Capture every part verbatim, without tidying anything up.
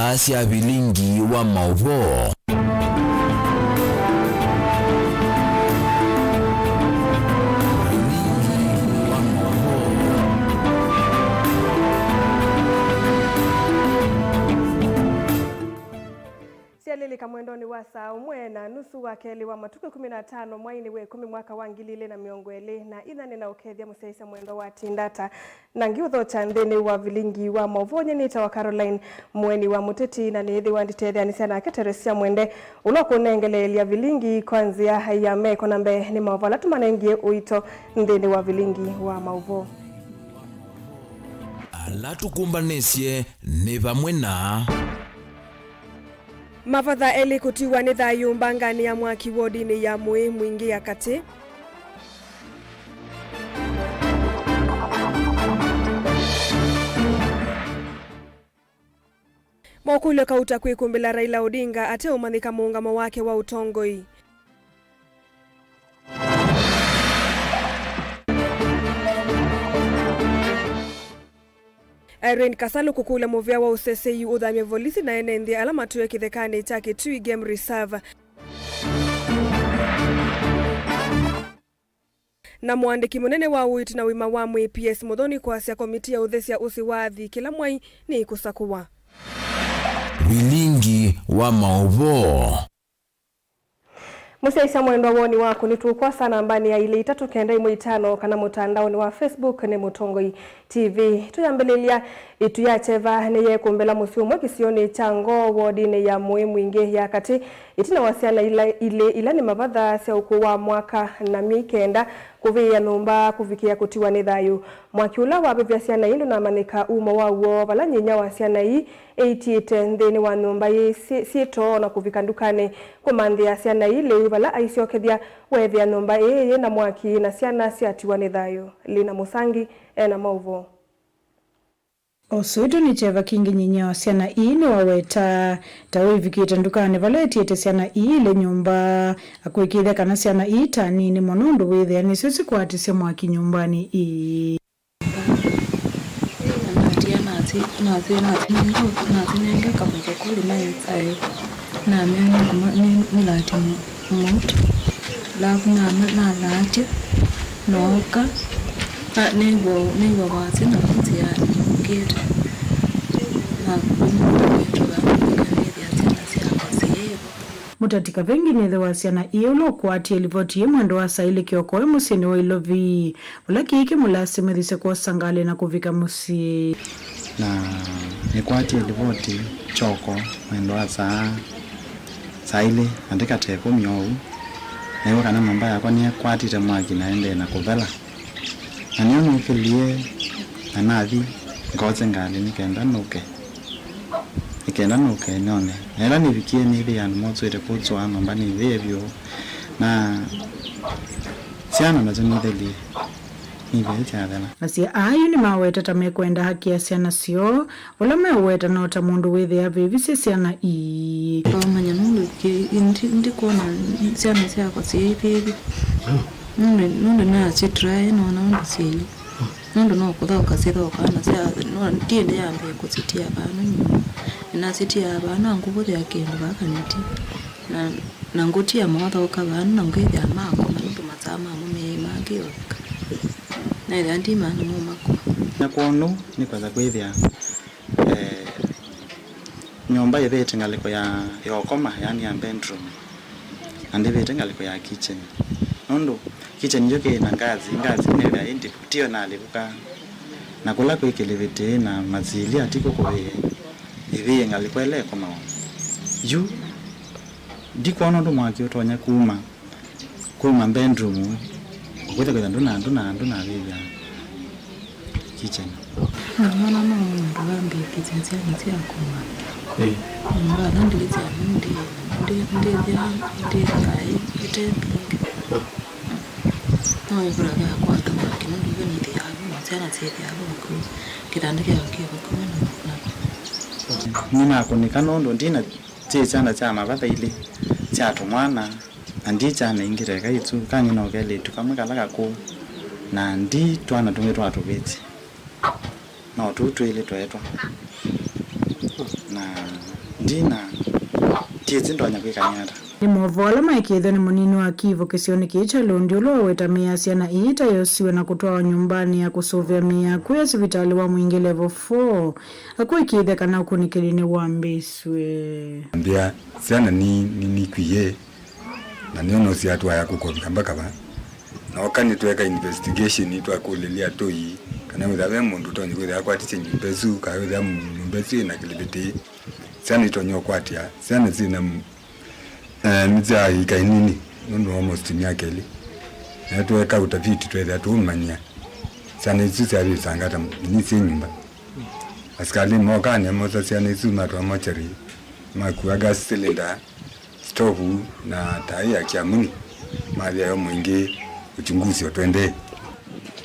Asya vilingi wa maũvoo. Vilingi wa maũvoo. Syalĩlĩka mwendonĩ wa saa ũmwe na nusu wa kelĩ wa matukũ ĩkũmi na atano mweinĩ wa ĩkũmi mwaka wa ngili ilĩ na mĩongo ĩlĩ na inya, nĩnaũkethya mũsyaĩĩsya mwendwa wa Tindata. Na ngiũthokya nthĩnĩ wa vilingi wa maũvoo, nyie nĩtawa Caroline Mũeni wa Mũteti, na nĩĩthĩwa nditetheanĩsya nake Teresia Mwende, ũla ũkũnengeleelya vilingi kwa nzĩa ya meko na mbee. Nĩ maũvoo ala tũmanengie ũito nthĩnĩ wa vilingi wa maũvoo. Ala tũkũmbanĩsye nĩ vamwe na. Mavotha elĩ kũtiwa nĩ thayũ mbanganĩ ya mwaki wodinĩ ya Mũĩ Mwingĩ ya Katĩ. Mokũlyo kauta kwĩkũmbĩla Raila Odinga ateũmanyĩka mũũngamo wake wa ũtongoi. Irene Kasalu kũkũlya mũvĩa wa ũseseĩ ũthamye volisi na ene nthĩ ala matũĩe kĩthekanĩ kya Kitui Game Reserve. Na mũandĩki mũnene wa ũiiti na ũima wa mwĩĩ P S Mũthoni kwasya komiti ya ũthesya ũsĩ wa athii kĩla mwai nĩĩkũsakũwa. Vilingi wa maũvoo. Mũsyaĩĩsya mwendwa, woni waku nĩtũũkwosa nambanĩ ya ilĩ itatũ kenda ĩmwe itano kana mũtandaonĩ wa Facebook nĩ Mũtongoi T V. Tũyambĩlĩlya, ĩtu ya kyeva nĩyeekũmbĩla mũsyĩ ũmwe kĩsionĩ kya Ngoo, wodinĩ ya Mũĩ Mwingĩ ya Katĩ, ĩtina wa syana ila ilĩ ila nĩ mavatha sya ũkũũ wa mwaka na myei kenda kũvĩĩa nyũmba kũvikĩa kũtiwa nĩ thayũ. Mwaki ũla wavĩvya syana ii ndũnamanyĩka umo waw'o, vala nyinyia wa syana ii eitiĩte nthĩnĩ wa nyũmba yĩ syĩ-, syĩ too na kũvika ndukanĩ kũmanthĩa syana ii lĩu, vala aisyokethya weethĩa nyũmba ĩĩ yĩ na mwaki na syana syatiwa nĩ thayũ. Lina Mũsangi e na maũvoo. Ũsũĩtwe nĩ kyeva kĩngĩ, nyinyia wa syana ii nĩwaweta ta wĩvikĩte ndukanĩ vala etiĩte syana ii ilĩ nyũmba, akwĩkĩĩthya kana syana ii ta nini mũno ũndũ wĩthĩa nĩsyo sikwatisye mwaki nyũmbanĩ ii. Na natia, nasi, nasi, nasi, nasinenge kamũtokoli maĩsaĩ. Namea nĩkũma-, nĩ, nĩlati mauta. Alafu na, nalaatya, nooka, na, nĩw'a, nĩw'a wasya na nzĩanĩ yũkĩte. Na kũmũtũvĩtũla nĩthĩa syana syakwa syĩvo. Mũtati Kavengi nĩthe wa syana ii ũla ũkwatie livoti ĩ mwendo wa saa ilĩ kĩoko e mũsyĩnĩ wa Ilovi, vala kĩĩ kĩmũlasimithisye kwosa ngalĩ na kũvika mũsyĩ. Na nĩkwatie livoti kyoko mwendo wa saa, saa ilĩ na ndĩka ta ĩkũmi oou, neew'a kana nyũmba yakwa nĩyakwatĩte mwaki na ĩendee na kũthela. Na nĩyo nũkĩlile na nathi ngose ngalĩ nĩ kenda nũke, nĩ kenda nũke none. Na ĩla nĩvikie, nĩthĩie andũ mosũĩte kũsũa nyũmba nĩthĩe vyũ, na syana nasyo nĩthelie, nĩthĩe syathela. Asya aa yu nĩmaweta ta mekwenda haki ya syana syoo, vala meũweta no ta mũndũ wĩthĩa avĩvisye syana ii. Twamanya nũndũ kĩ-, ndi-, ndikwona syana syakwa syĩivĩvye. Nũndũ, nũndũ nasitry nona ũndũ syĩlĩ. Nũndũ no kũthaũka sithaũkaa na sya, no, ti ĩndĩ ya mbee kũsitia vaa nũndũ nĩnasitia vaa na ngũvũthĩa kĩndũ vaa kaniti. Na, na ngũtia moothaũka vaa na ngwĩthĩa makoma nũndũ masaa mamo meĩ mangĩ ovika. Nethĩa ndima nĩmo makoma. Na kwondũ nĩkwenda kwĩthĩa, eh, nyũmba ĩvĩte ngalĩko ya, ya ũkoma, yani ya bedroom, na ndĩvĩte ngalĩko ya kitchen. Nũndũ kitchen yu kĩ na ngazi, ngazi nĩthĩa ĩndĩ tiyo nalĩvuka. Na kũla kwĩ kĩlĩvĩtĩ na masilia ti kũkũvĩe, ĩvĩe ngalĩko ĩla ĩkomawa. Yu ndikwona ũndũ mwaki ũtonya kuma kuma bedroom, ũkwĩtha kwĩtha ndũna, ndũna, ndũnavĩvya kitchen. Nĩwona no mũndũ wambĩkĩsya syana syakwa. Eh. Mũndũ ala ndĩkĩsya ndi, ndi, ndĩthya, ndĩthya ĩte mbingĩ. No ĩvũla yakwata mwaki nũndũ ĩyo nĩthĩaa vu na syana syĩthĩaa vu vakuvĩ. Kĩtanda kyakwa kĩ vakuvĩ na, na. Nĩnakũnĩka nũndũ ndina syĩ syana sya mavatha ilĩ sya tũmwana. Na ndi kyana ingĩ ta eka ĩsu, kangĩ no kelĩtu kamwe kala kakũũ, na ndi twana tũngĩ twa tũvĩti, no tũu twĩlĩ tweetwa. Na Ndina, ndiĩsĩ ndonya kwĩkany'a ata. Nĩ movoo ala maĩkĩĩthw'e nĩ mũnini wa Kivu kĩsionĩ kĩĩ kya Lundi, ũla waweta mĩĩ ya syana ii itaĩ osiwe na kũtwawa nyũmbanĩ ya kũsũvĩa mĩĩ ya akw'ũ ya sivitalĩ wa Mwingĩ Level four, akũĩkĩĩthya kana ũkunĩkĩli nĩwambĩĩsw'e. Nthĩa, syana ni, ni, nikwie, na nĩyo no syatwaya kũkovika mbaka va. Nooka nĩtweka investigation, twakũlĩlya atũi kana wĩthĩa ve mũndũ ũtonya kwĩthĩa akwatisye nyũmba ĩsu, kana wĩthĩa nyũmba ĩsu ĩna kĩlĩvĩtĩ. Syana itonya ũkwatya, syana syĩna, eh, nĩ sya ĩika ĩnini, nũndũ almost myaka ĩlĩ. Na tweka ũtafiti, twethĩa tũũmanyĩa syana isu syavĩsanga ata ni syĩ nyũmba. Asikalĩ mookaa, nĩmosa syana isu matwaa mochari, makua gas cylinder, stovu na taĩ ya kĩamuni, mathi nayo Mwingĩ uchunguzi ũtwendee.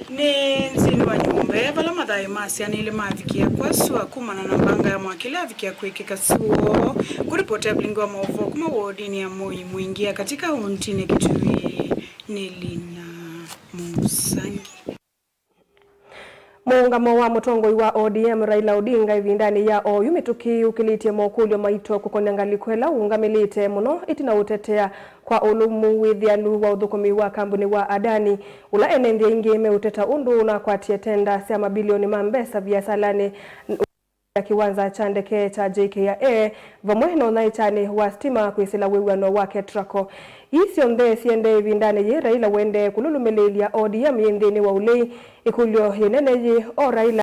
Nĩ nthĩnĩ wa nyũmba vala mathayũ ma syana ilĩ mavikĩa kwaswa kumana na mbanga ya mwaki ĩla yavikĩa kwĩkĩka Suo. Kũripoti ya vilingi wa maũvoo kuma wodinĩ ya Moi Mwingĩ ya katĩ kauntinĩ ya Kitui nĩ Lina Musangi. Mũũngamo wa mũtongoi wa O D M Raila Odinga ĩvindanĩ ya oyu mĩtũkĩ ũkĩlĩtye mokũlyo maito kũkonĩa ngalĩko ĩla ũũngamĩlĩte mũno ĩtina ũtetea kwa ũlũmu wĩthĩanu wa ũthũkũmi wa kambuni wa Adani, ũla ene nthĩ aingĩ meũteta ũndũ ũnakwatie tenda sya mabilioni ma mbesa viasalanĩ ya kĩwanza kya ndeke kya J K I A vamwe na ũnyaĩĩkyanĩ wa sitima kwĩsĩla wĩw'ano wa KETRACO. Ii syonthe siendee ĩvindanĩ yĩĩ Raila ũendee kũlũlũmĩlĩĩlya O D M yĩ nthĩnĩ wa ũlei. Ĩkũlyo yĩnene yĩ, o Raila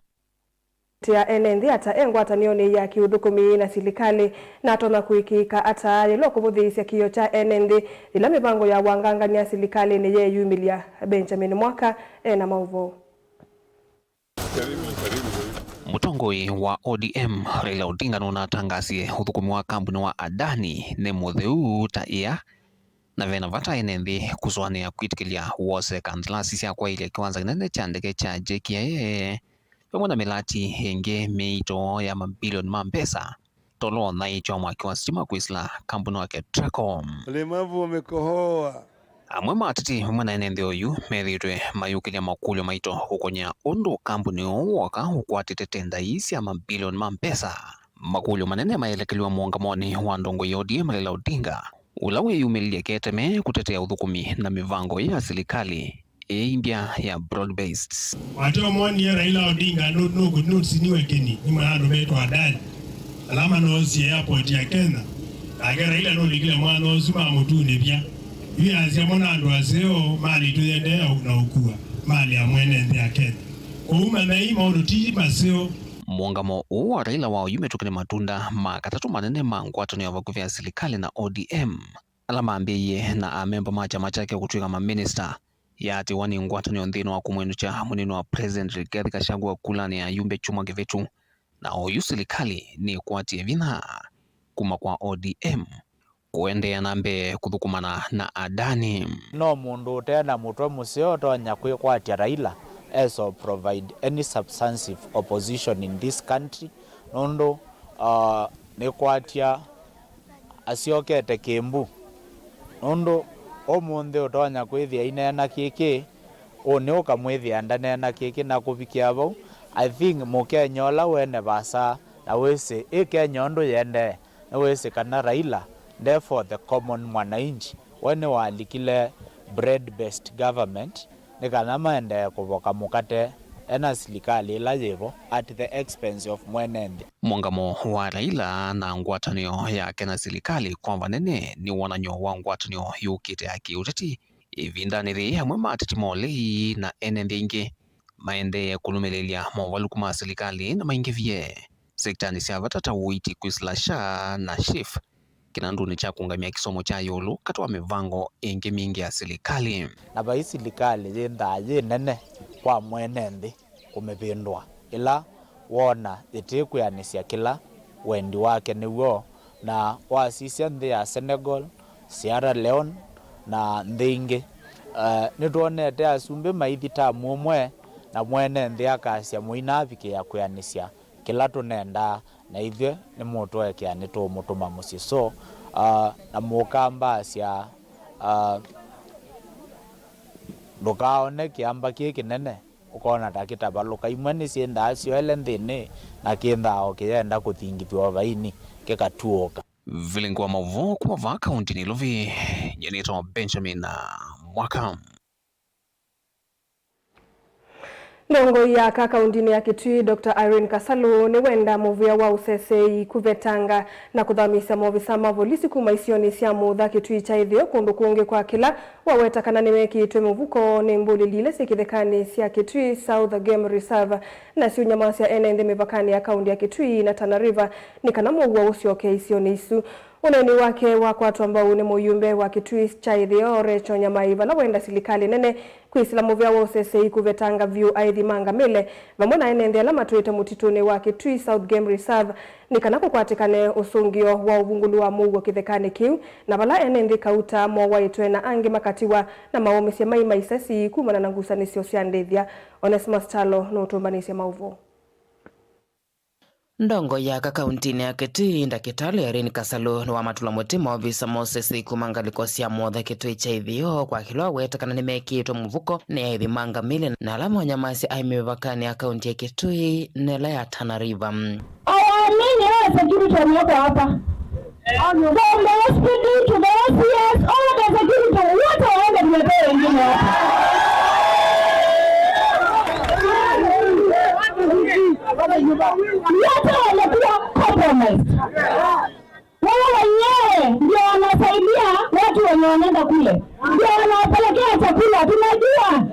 aĩtĩĩa ene nthĩ ata e ngwatanĩonĩ ya kĩũthũkũmi na silikalĩ, na atonya kũĩkĩĩka ata yĩla ũkũvũthĩĩsya kĩĩo kya ene nthĩ yĩla mĩvango ya wangangany'a silikalĩnĩ yeeyumĩlya? Benjamin Mwaka e na maũvoo. Mũtongoi wa O D M Raila Odinga nũnatangaasie ũthũkũmi wa kambuni wa Adani nĩ mũtheu ta ĩa, na ve na vata ene nthĩ kũsũanĩa kwĩtĩkĩlya wose kanzalasi sya kwaĩlya kĩwanza kĩnene kya ndeke kya J K I A, vamwe na mĩlati ĩngĩ mĩito ya mabilioni ma mbesa. Tolo ũnyaĩĩkyo wa mwaki wa sitima kwĩsĩla kambuni wa KETRACO. Ulemavu wamekohoa. Amwe ma ateti vamwe na ene nthĩ oyu methĩĩtwe mayũkĩlya makũlyo maito ũkony'a ũndũ kambuni ũũ woka ũkwatĩte tenda ii sya mabilioni ma mbesa. Makũlyo manene maelekeliwe mũũngamonĩ wa ndongoi ya O D M Raila Odinga, ũla wĩyumĩlilye keteme kũtetea ũthũkũmi na mĩvango ya silikalĩ ĩimbya ya broad-based. Wate ũmwonie Raila Odinga nũ- nũkũ- nũsiniwe kĩni nĩ mwana andũ metwa Adani ala manoosie airport ya Kenya. Nake Raila nũlikile mwana ũsu mamũtunĩvya. Yu yasya mo na andũ aseo mali tũyendee na ũkua mali ya mwene nthĩ ya Kenya. Kwoou manyai maũndũ ti maseo. Mũũngamo ũũ wa Raila wa oyu mĩtũkĩ nĩ matunda ma katatũ manene ma ngwatanĩo vakuvĩ ya silikalĩ na O D M, ala mambĩĩie na amemba ma kyama kyake kũtw'ĩka maminista. Yaatĩĩwa nĩ ngwatanĩo nthĩnĩ wa kũmwĩnũkya mũnini wa President Rigathi Gachagua kulanĩ ya ayumbe kyumwa kĩvĩtu, na oyu silikalĩ nĩkwatie vinya kuma kwa O D M kũendeea na mbee kũthũkũmana na Adani. No mũndũ ũte na mũtwe mũseo ũtonya kwĩkwatya Raila eso provide any substantive opposition in this country, nũndũ, uh, nĩkwatya asyokete kĩmbu, nũndũ ũmũnthĩ ũtonya kwĩthĩa aineena kĩkĩ, ũnĩ ũkamwĩthĩa ndaneena kĩkĩ, na kũvikĩa vau, I think Mũkenya ũla wene vaasa na wĩsĩ ĩ Kenya ũndũ yendee, nĩwĩsĩ kana Raila nde for the common mwananchi, we nĩwalikile bread based government, nĩ kana maendee kũvoka mũkate e na silikalĩ ĩla yĩvo at the expense of mwene nthĩ. Mũũngamo wa Raila na ngwatanĩo yake na silikalĩ kwa vanene nĩ wonany'o wa ngwatanĩo yũkĩte ya kĩũteti ĩvindanĩ yĩĩ. Amwe ma ateti ma ũlei na ene nthĩ aingĩ maendee kũlũmĩlĩlya movalũku ma silikalĩ na maingĩvye sektanĩ sya vata ta ũiiti kwĩsĩla SHA na SHIF, kĩnandũnĩ kya kũũngamya kĩsomo kya ĩũlũ katĩ wa mĩvango ĩngĩ mingĩ ya silikalĩ. Na vai silikalĩ yĩnthaa yĩ nene kwa mwene nthĩ kũmĩvĩndũa ĩla woona yĩtĩkwĩanĩsya kĩla wendi wake nĩw'o. Na wasisya nthĩ ya Senegal, Sierra Leone, na nthĩ ingĩ, eh, nĩtwonete asumbĩ maithi tamu ũmwe, na mwene nthĩ akasya mũinavikĩa kwĩanĩsya kĩla tũnendaa, na ithyĩ nĩmũtũekea nĩtũũmũtũma mũsyĩ. So, uh, na mũkambaasya, uh, ndũkaone kĩamba kĩ kĩnene ũkona ta kĩtavalũka. Imwe nĩsyĩndaa syoele nthĩnĩ na kĩnthaa o kĩyenda kũthingithw'a o vaini. kĩkatũũka. Vilingi wa maũvoo kuma vaa kaũntĩnĩ Nairobi, nĩtawa Benjamin Mwaka. Ndongoi ya aka kaũntĩnĩ ya Kitui, Doctor Irene Kasalu, nĩwenda mũvĩa wa ũseseei kũvetanga na kũthamisya maovisa ma volisi kuma isionĩ sya mũtha Kitui kya ĩtheo kũndũ kũngĩ kwa kĩla waweta kana nĩmekĩĩtwe mũvuko nĩ mbũlĩli ila syĩ kĩthekanĩ sya Kitui South Game Reserve na syũnyamasya ene nthĩ mĩvakanĩ ya kaũntĩ ya Kitui na Tana River nĩ kana mũuo ũsyoke isionĩ isu. Ũneeni wake wakwatwa mbau nĩ mũyumbe wa Kitui kya ĩtheo, Rachel Nyamai, vala wenda silikalĩ nene kwĩsĩla mũvĩa wa ũseseei kũvetanga vyũ aĩthi ma ngamĩle vamwe na ene nthĩ ala matũĩte mũtitũnĩ wa Kitui South Game Reserve nĩ kana kũkwatĩkane ũsũngĩo wa ũvungũlu wa mũuo kĩthekanĩ kĩu, na vala ene nthĩ kauta mowaĩtwe na angĩ makatiwa na maũmĩsye mai ma isasi kumana na ngusanĩsyo sya ndĩthya. Onesmus Kyalo nũtũmbanĩsye maũvoo. Ndongoi ya aka kaũntĩnĩ ya Kitui, Ndakĩtalĩ Irene Kasalu, nĩwamatũla mũtĩ maovisa ma ũseseei kuma ngalĩko sya mũtha Kitui kya ĩtheo kwa kĩla waweta kana nĩmekĩĩtwe mũvuko nĩ aĩthi ma ngamĩle na ala monyamasya aĩmi mĩvakanĩ ya kaũntĩ ya Kitui na ĩla ya Tana River. Hawaamini wale security wamewekwa hapa. From the S P D to the O C S, all the security wote waende, tuletee wengine hapa. Wote wamekuwa compromised. Wao wenyewe ndio wanasaidia watu wenye wanaenda kule, ndio wanawapelekea chakula, tunajua.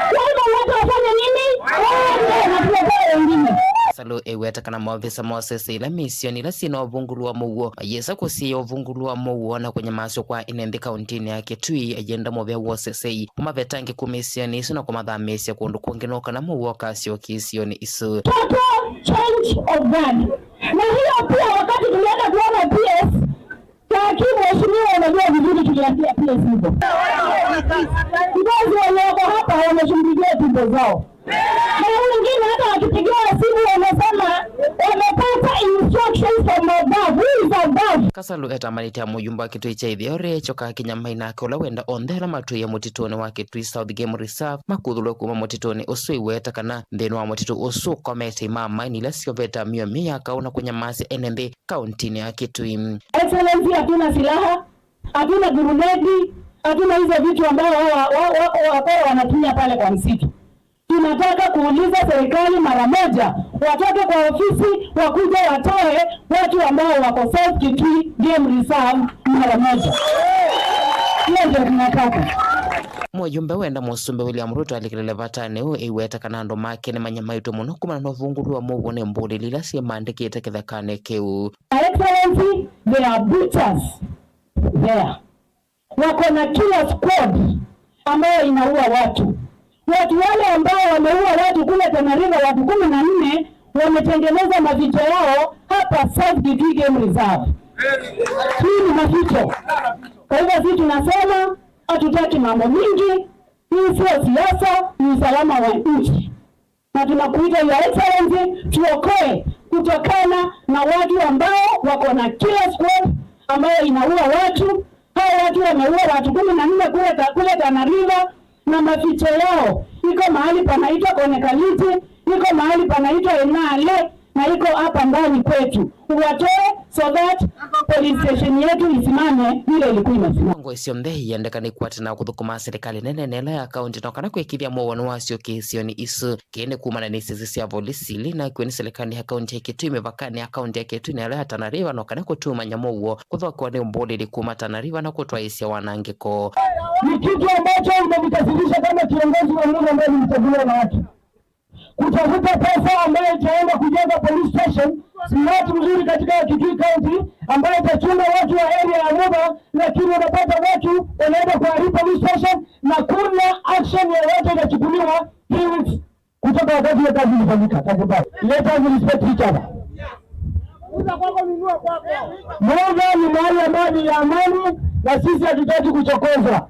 Kwa hivyo wote wafanye nini? Waende na tuletee wengine. Kasalu eweta kana maovisa ma ũseseei ila mĩsionĩ ila syĩ na ũvungũlu wa mũuo mayĩsa kũsiĩĩa ũvungũlu wa mũuo na kũnyamasw'a kwa ene nthĩ kaũntĩnĩ ya Kitui, ayenda mũvĩa wa ũseseei ũmavetange kuma isionĩ isu na kũmathamĩĩsya kũndũ kũngĩ no kana mũuo ũkasyoka isionĩ isu. Total change of guard. Na hiyo pia, wakati tulienda kuona P S, Kaki, mheshimiwa, unajua vizuri tuliambia P S hivyo. Because wenye wako hapa wameshughulikia tumbo zao. Na wengine hata wakipigiwa simu wamesema wamepata instructions from above. Who is above? Kasalu etambanĩtye mũyumba wa Kitui kya ĩtheo, Rachel Nyamai, nake ũla wenda onthe ala matwĩe mũtitũnĩ wa Kitui South Game Reserve makuthũlwe kuma mũtitũnĩ ũsu, eweta kana nthĩnĩ wa mũtitũ ũsu ũkomete imamaini ila syovete mĩio mĩ ya kaũ na kũnyamasya ene nthĩ kaũntĩnĩ ya Kitui. Excellency, hatuna silaha, hatuna gurunedi, hatuna hizo vitu ambao wa, wa, wa, wakora wanatumia pale kwa msitu. Tunataka kuuliza serikali mara moja, watoke kwa ofisi, wakuje watoe watu ambao wako South Kitui Game Reserve mara moja. Hiyo ndio tunataka. Mũyumbe wenda Mũsumbĩ William Ruto alikĩlĩle vatanĩ ũũ, eweta kana andũ make nĩmanyamaĩtwe mũno kumana na ũvungũlu wa mũuo nĩ mbũlĩli ila syĩmandĩkĩte kĩthekanĩ kĩu. Your Excellency, there are butchers there. Wako na killer squad ambayo inaua watu. Watu wale ambao wameua watu kule Tana River, watu kumi na nne, wametengeneza maficho yao hapa South Kitui Game Reserve. Hii ni maficho. Kwa hivyo sisi tunasema hatutaki mambo mingi. Hii sio siasa, ni usalama wa nchi. Na tunakuita, Your Excellency, tuokoe kutokana na watu ambao wako na killer squad ambayo inaua watu. Hao watu wameua watu kumi na nne kule Ta-, kule Tana River, na maficho yao iko mahali panaitwa Konekaliti, iko mahali panaitwa Enale, na iko hapa ndani kwetu. Uwatoe so that police station yetu isimame vile ilikuwa imesimama. Ngoi syonthe iendeka nĩ kwatana kũthũkũma serikali nene na ĩla ya kaunti no kana kwĩkĩthya mũuo nĩwasyokĩe isionĩ isu. Kĩĩ nĩ kumana na isisi sya volisi ila inakw'o nĩ serikali ya kaunti ya Kitui mĩvakanĩ ya kaunti ya Kitui na ĩla ya Tana River no kana kũtumany'a mũuo kũthokewa nĩ mbũlĩli kuma Tana River na kũtwaĩĩsya wanangĩko. Ni kitu ambacho imenikasirisha kama kiongozi wa muda ambaye nilichaguliwa na watu. Kutafuta pesa ambayo itaenda kujenga police station, smart mzuri katika Kitui County, ambayo itachunga watu wa area ya Muba, lakini unapata watu wanaenda kuharibu police station na kuna action yoyote inachukuliwa three weeks kutoka wakati hiyo kazi ilifanyika. Tafadhali, let us respect each other. Muba ni mahali ambayo ni ya amani na sisi hatutaki kuchokozwa.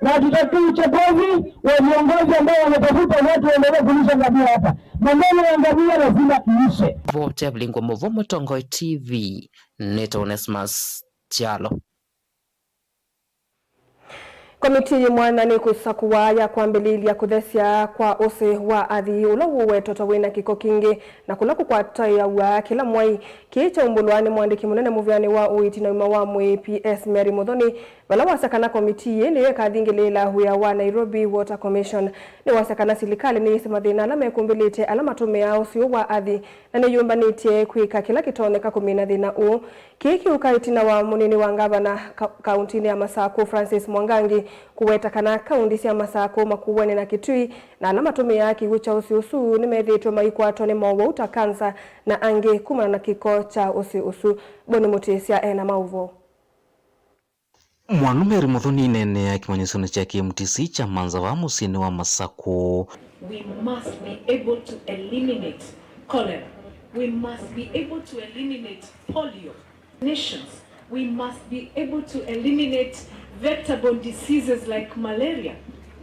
Na hatutaki uchokozi wa viongozi ambao wanatafuta watu waendelee kulisha ngamia hapa. Maneno ya ngamia lazima iishe. Vote ya Vilingi wa Mauvoo, Mũtongoi T V, nĩtawa Onesmus Kyalo. Komitii yĩ mwanya nĩkũsakũwa ya kwambĩlĩĩlya kũthesya kwa ũsĩ wa athi ũla ũwetwa ta wĩna kĩko kingĩ na kũla kũkwatĩaw'a kĩla mwai. Kĩĩ kyaumbũlwa nĩ mũandĩki mũnene mũvĩanĩ wa ũiiti na ũima wa mwĩĩ, P S Mary Muthoni, vala wasya kana komitii ĩĩ nĩyo ĩkathingĩlĩĩla wĩa wa Nairobi Water Commission. Nĩwasya kana silikalĩ nĩyĩsĩ mathĩna ala mekũmbĩlĩte ala matũmĩaa ũsĩ ũũ wa athi, na nĩyũmbanĩtye kwĩka kĩla kĩtonyeka kũmina thĩna ũũ. Kĩĩ kĩũka ĩtina wa mũnini wa ngavana ka-, kauntinĩ ya Masakũ, Francis Mwangangi, kũweta kana kaunti sya Masakũ, Makueni na Kitui na ala matũmĩaa kĩw'ũ kya ũsĩ ũsu nĩmethĩĩtwe maikwatwa nĩ mowau ta kansa na angĩ kumana na kĩko kya ũsĩ ũsu. Boni Mũtĩsya e na maũvoo. Mwalu Mary Muthoni aineenea kĩmanyĩsyonĩ kya K M T C kya Manza vaa mũsyĩnĩ wa Masakũ. We must be able to eliminate cholera. We must be able to eliminate polio. Nations, we must be able to eliminate vector-borne diseases like malaria.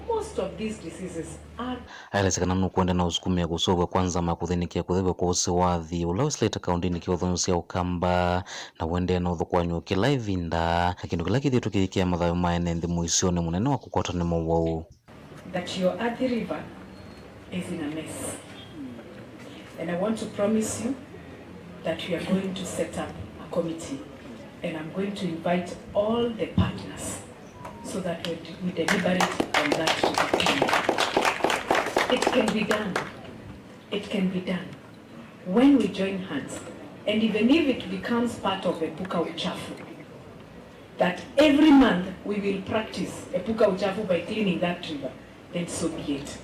Most of these diseases are Aelesya kana nũkwenda na ũsukumĩa kũseũvw'a kwa nzama ya kũthĩnĩkĩa kũthew'a kwa ũsĩ wa athi ũla wĩsĩlĩte kaũndĩnĩ kĩũthonyo sya Ũkamba, na ũendee na ũthũkũanyo kĩla ĩvinda, na kĩndũ kĩla kĩthĩĩtwe kĩyĩkĩa mathayũ ma ene nthĩ mũisyonĩ mũnene wa kũkwatwa nĩ mowau. That your Athi River is in a mess. And I want to promise you that we are going to set up a committee, and I'm going to invite all the partners so that we, we deliberate on that to the team. It can be done. It can be done when we join hands, and even if it becomes part of Epuka Uchafu, that every month we will practice Epuka Uchafu by cleaning that river, then so be it.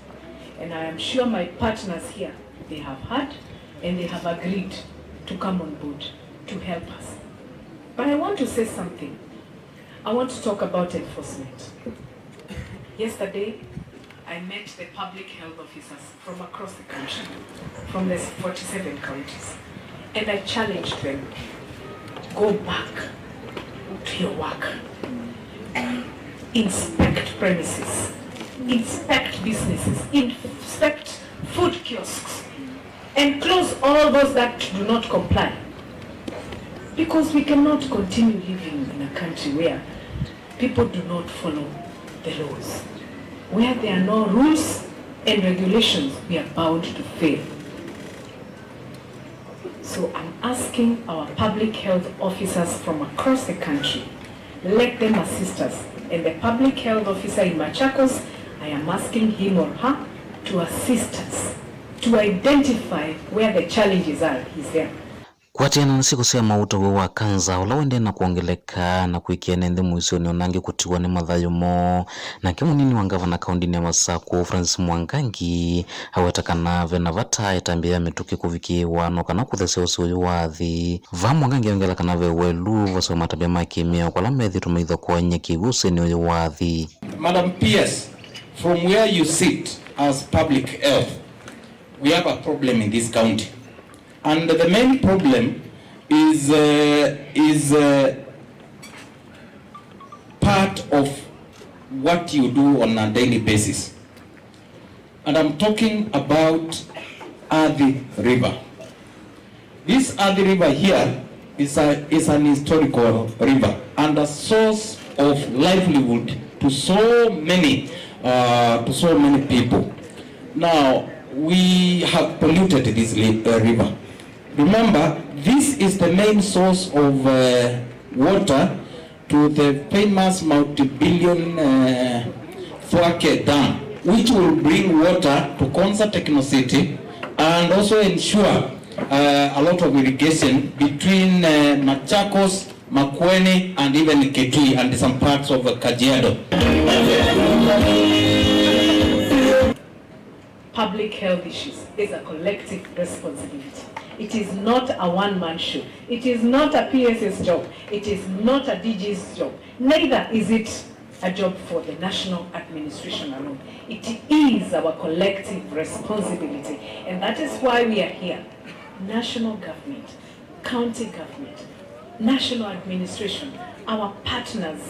And I am sure my partners here, they have heard and they have agreed to come on board to help us. But I want to say something. I want to talk about enforcement. Yesterday, I met the public health officers from across the country, from the forty-seven counties, and I challenged them, go back to your work. Inspect premises, inspect businesses, inspect food kiosks, and close all those that do not comply. Because we cannot continue living in a country where people do not follow the laws. Where there are no rules and regulations, we are bound to fail. So I'm asking our public health officers from across the country, let them assist us. And the public health officer in Machakos, I am asking him or her to assist us to identify where the challenges are. He's there. Kũatĩana na syĩko sya mauta, wĩa wa kanza ũla ũendee na kwongeleka na kwĩkĩa ene nthĩ mũisyonĩ o na angĩ kũtiwa nĩ mathayũ moo. Nake mũnini wa ngavana kaũndĩnĩ ya Masakũ, Francis Mwangangi, aweta kana ve na vata ĩtambya ya mĩtũkĩ kũvikĩĩwa no kana kũthesya ũsĩ ũyũ wa athi. Vaa Mwangangi aongela kana ve welu vaseo matambya ma kĩmĩao kwa ala methĩĩtwe maithokoany'a kĩw'ũ ũsĩnĩ ũyũ wa athi. Madam P S, from where you sit as public health, we have a problem in this county. And the main problem is, uh, is, uh, part of what you do on a daily basis. And I'm talking about Athi River. This Athi River here is a, is an historical river and a source of livelihood to so many, uh, to so many people. Now, we have polluted this li-, uh, river. Remember, this is the main source of, uh, water to the famous multi-billion, uh, Thwake Dam, which will bring water to Konza Techno City and also ensure, uh, a lot of irrigation between, uh, Machakos, Makueni, and even Kitui and some parts of Kajiado. Public health issues is a collective responsibility. It is not a one-man show. It is not a P S's job. It is not a D G's job. Neither is it a job for the national administration alone. It is our collective responsibility, and that is why we are here. National government, county government, national administration, our partners.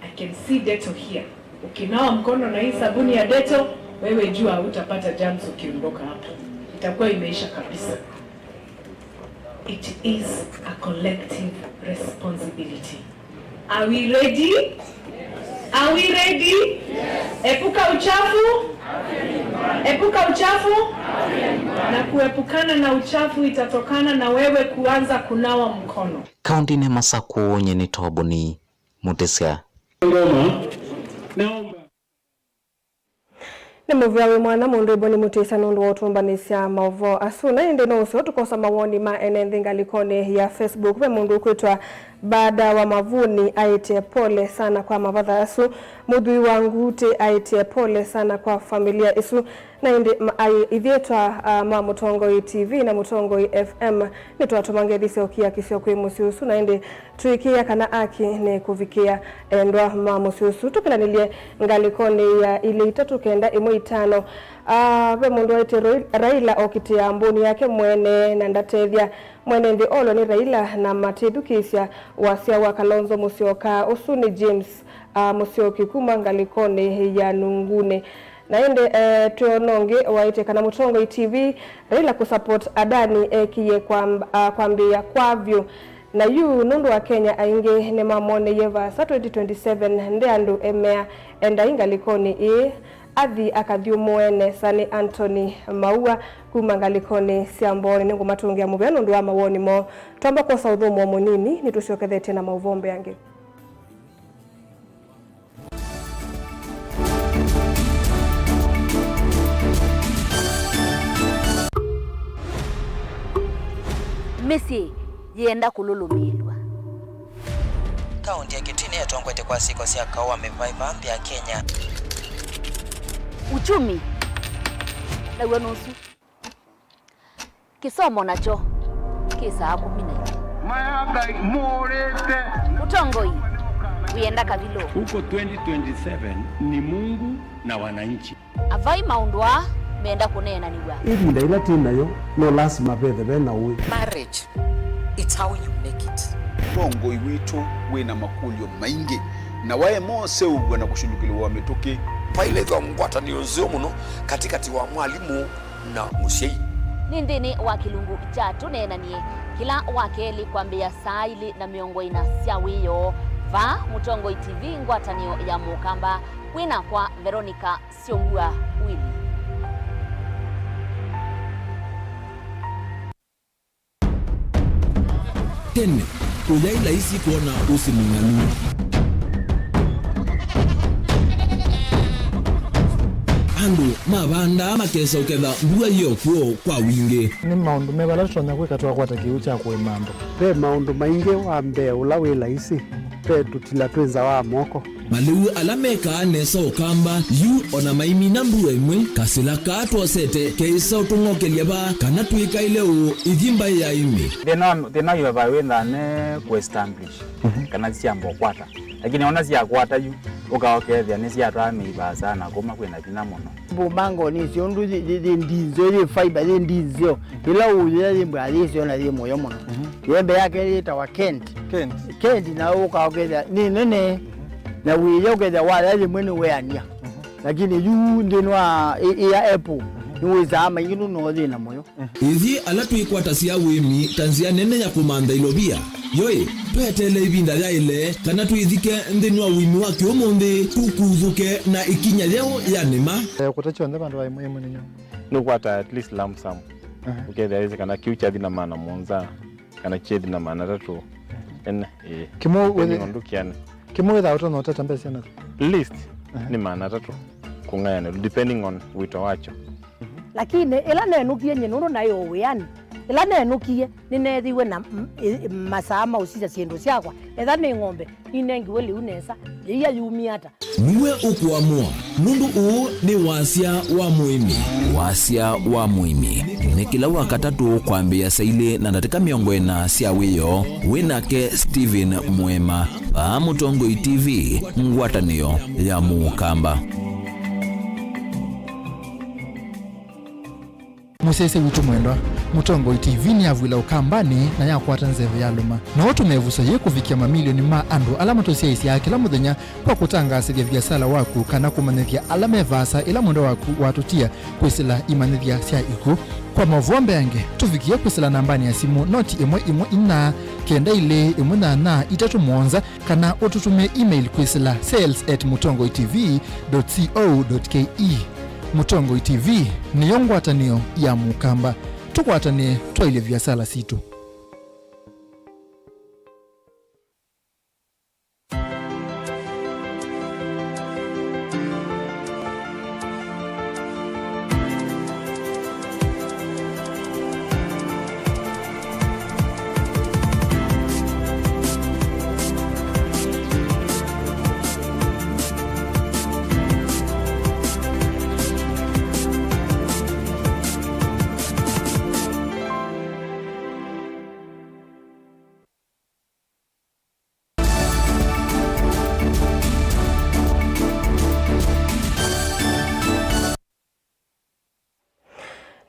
I can see Dettol here. Ukinawa mkono na hii sabuni ya Dettol, wewe jua hutapata germs ukiondoka hapo. Itakuwa imeisha kabisa. It is a collective responsibility. Are we ready? Are we ready? Epuka uchafu. Epuka uchafu. Na kuepukana na uchafu itatokana na wewe kuanza kunawa mkono. Kaũntĩnĩ ya Masakũ, nyie nĩ Toboni Mũtĩsya. Ngoma. Naomba. Nĩ mũvea wĩ mwanya mũndũ ĩbo nĩ mũtĩsya nũndũ wa ũtũmbanĩsya maũvoo asu. Na ĩndĩ no ũseo tũkosa mawoni ma ene nthĩ ngalĩkonĩ ya Facebook. Ve mũndũ ũkwĩtwa Baada wa Mavuni aĩtye pole sana kwa mavatha asu. Mũthwii wa Nguutĩ aĩtye pole sana kwa familia ĩsu. Na ĩndĩ ma-, ai-, ithyĩ twa, ah, ma Mũtongoi T V na Mũtongoi F M nĩtwatũma ngethi sya ũkiakisyo kwĩ mũsyĩ ũsu, na ĩndĩ tũĩkĩĩa kana aki nĩ kũvikĩa endwa ma mũsyĩ ũsu. Tũkĩlanĩlye ngalĩkonĩ ya ilĩ itatũ kenda ĩmwe itano. Ah, ve mũndũ waĩtye Roi-, Raila okitĩa mbũni yake mwene na ndatethya mwene nthĩ olwa nĩ Raila na matĩthukĩĩsya wasya wa Kalonzo Musyoka. Ũsu nĩ James, ah, Musyoki kuma ngalĩkonĩ ya Nunguni. Na ĩndĩ, eh, twĩona ũngĩ waĩtye kana Mũtongoi T V, Raila kũsupport Adani ekie kwam-, ah, kwambĩĩa kwa vyũ. Na yu nũndũ Akenya aingĩ nĩmamoneye vaasa twenty twenty-seven, nde andũ emea, endai ngalĩkonĩ ĩĩ, athi akathyũmũe nesa. Nĩ Anthony Maua kuma ngalĩkonĩ sya Mbooni. Nĩngũmatũngĩa mũvea nũndũ wa mawoni moo. Twamba kwosa ũthũmũo mũnini, nĩtũsyokethetye na maũvoo mbee angĩ. Mĩsyĩ yĩenda kũlũlũmĩĩlw'a. Kaũntĩ ya Kitui nĩyo ĩtongoetye kwa syĩko sya kaũ wa mĩvaĩva nthĩ ya Kenya. Uchumi naw'o nũsu. Kĩsomo nakyo kĩ saa kũmi na imwe. Maya Ngai mũũrĩte. Ũtongoi wĩenda kavilũ. Huko twenty twenty-seven ni Mungu na wananchi. Avai maũndũ aa menda kũneenanĩw'a. Ĩvinda yĩla twĩ nayo, no lasima vethe ve na ũĩ. Marriage, it's how you make it. Ũtongoi witũ wĩ na makũlyo maingĩ, na waema ũseũvw'a na kũshũlũkĩlĩw'a mĩtũkĩ. Vailethwa ngwatanĩo nzeo mũno katĩkatĩ wa mwalimũ na mũsyai. Nĩ nthĩnĩ wa kĩlungu kya Tũneenanie, kĩla wa kelĩ kwambĩĩa saa ilĩ na mĩongo ĩna sya wĩoo, vaa Mũtongoi T V, ngwatanĩo ya Mũkamba, wĩ nakwa Veronica Syongua Willy. Tene, ũyaĩ laisi kwona ũsĩ mũng'alu. Andũ mavandaa makesa ũketha mbua yĩ o kw'o kwa wingĩ. Nĩ maũndũ meva ala tũtonya kwĩka twakwata kĩw'ũ kya kũĩma andũ? Ve maũndũ maingĩ. Wa mbee ũla wĩ laisi, ve tũtila twĩ nza wa moko. Malĩu ala mekaa nesa Ũkamba yu o na maimina mbua ĩmwe, kasĩla kaa twosete keĩsa ũtũng'okelya vaa kana twĩkaĩle ũũ ithi mbaĩ ya ĩmĩ. Thĩna, thĩna wĩ va wĩthaa ne kũ establish, mhm, kana syamba ũkwata. Lakini ona syakwata yu, ũka ũkethĩa nĩsyatwaa mĩi vaasa na kuma kwĩna vinya mũno. Mbũmangoni icio ũndũ yĩ, yĩ, yĩ ndinzeo, yĩ fiber, yĩ ndinzeo. Ĩla ũyĩa yĩ mbwa yĩseo na yĩ mũyo mũno. Mhm. Yembe yake yĩtawa Kent. Kent. Kent na ũka ũkethĩa nĩ nene. Na wĩya ũkethĩa waya yĩmwe nĩ weania. Mhm. Lakini yu nthĩnĩ wa ĩ-, ĩya apple, mhm, nĩ wĩsaa maingĩ nũno thĩna mũyo. Ithyĩ ala twĩkwatasya ũĩmi ta nzĩa nene ya kũmantha ilovia, yoĩ, tweteele ĩvinda yaĩle kana twĩthike nthĩnĩ wa ũĩmi wa kĩũmũnthĩ, tũkuthũke na ĩkinya yeũ ya nĩma. Eh, kũta kyonthe vandũ va ĩmwe ĩmwe nĩ nyũmũ. Nũkwata at least lump sum. Aha. Ũkethĩa wĩsĩ kana kĩu kyathi na maana mũonza, kana kyethi na maana atatũ. Ene, ĩĩ. Kĩmwe depending wĩthĩ-, on ndũkĩane. Kĩmwe wĩthaa ũtonya ũtata mbesa na least, aha, nĩ maana atatũ kũng'ayanĩlwa, depending on wĩto wakyo. Lakini ĩla nenũkie nyie nũndũ naĩ o wĩanĩ, ĩla nenũkie nĩneethiwe na m-, ĩ-, masaa ma ũsisya syĩndũ syakwa. Etha nĩ ng'ombe, ninengiwe lĩu nesa, yĩia yumie ata? Nĩwe ũkũamũa, nũndũ ũũ nĩ wasya wa mũĩmi. Wasya wa mũĩmi nĩ kĩla Wakatatũ kwambĩĩa saa ilĩ na ndatĩka mĩongo ĩna sya wĩoo. Wĩ nake Stephen Mwema, vaa Mũtongoi T V, ngwatanĩo ya Mũkamba. Mũsyaĩĩsya witũ mwendwa, Mũtongoi T V nĩyavw'ĩla Ũkambanĩ na yakwata nzeve yalũma. No ũtũme ĩvuso yĩĩ kũvikĩa mamilioni ma andũ ala matũsyaĩĩsyaa kĩla mũthenya kwa kũtangaasĩthya viasala waku kana kũmanyĩthya ala me vaasa ĩla mwendwa waku watũtia kwĩsĩla imanyĩthya sya ikw'ũ. Kwa maũvoo mbeange, tũvikĩe kwĩsĩla nambanĩ ya simũ noti ĩmwe ĩmwe inya, kenda ilĩ, ĩmwe nyanya, itatũ mũonza, kana ũtũtũmĩe email kwĩsĩla sales at mũtongoi T V dot co dot K E. Mũtongoi T V nĩyo ngwatanĩo ya Mũkamba. Tũkwatanĩe twaĩlye viasala sitũ.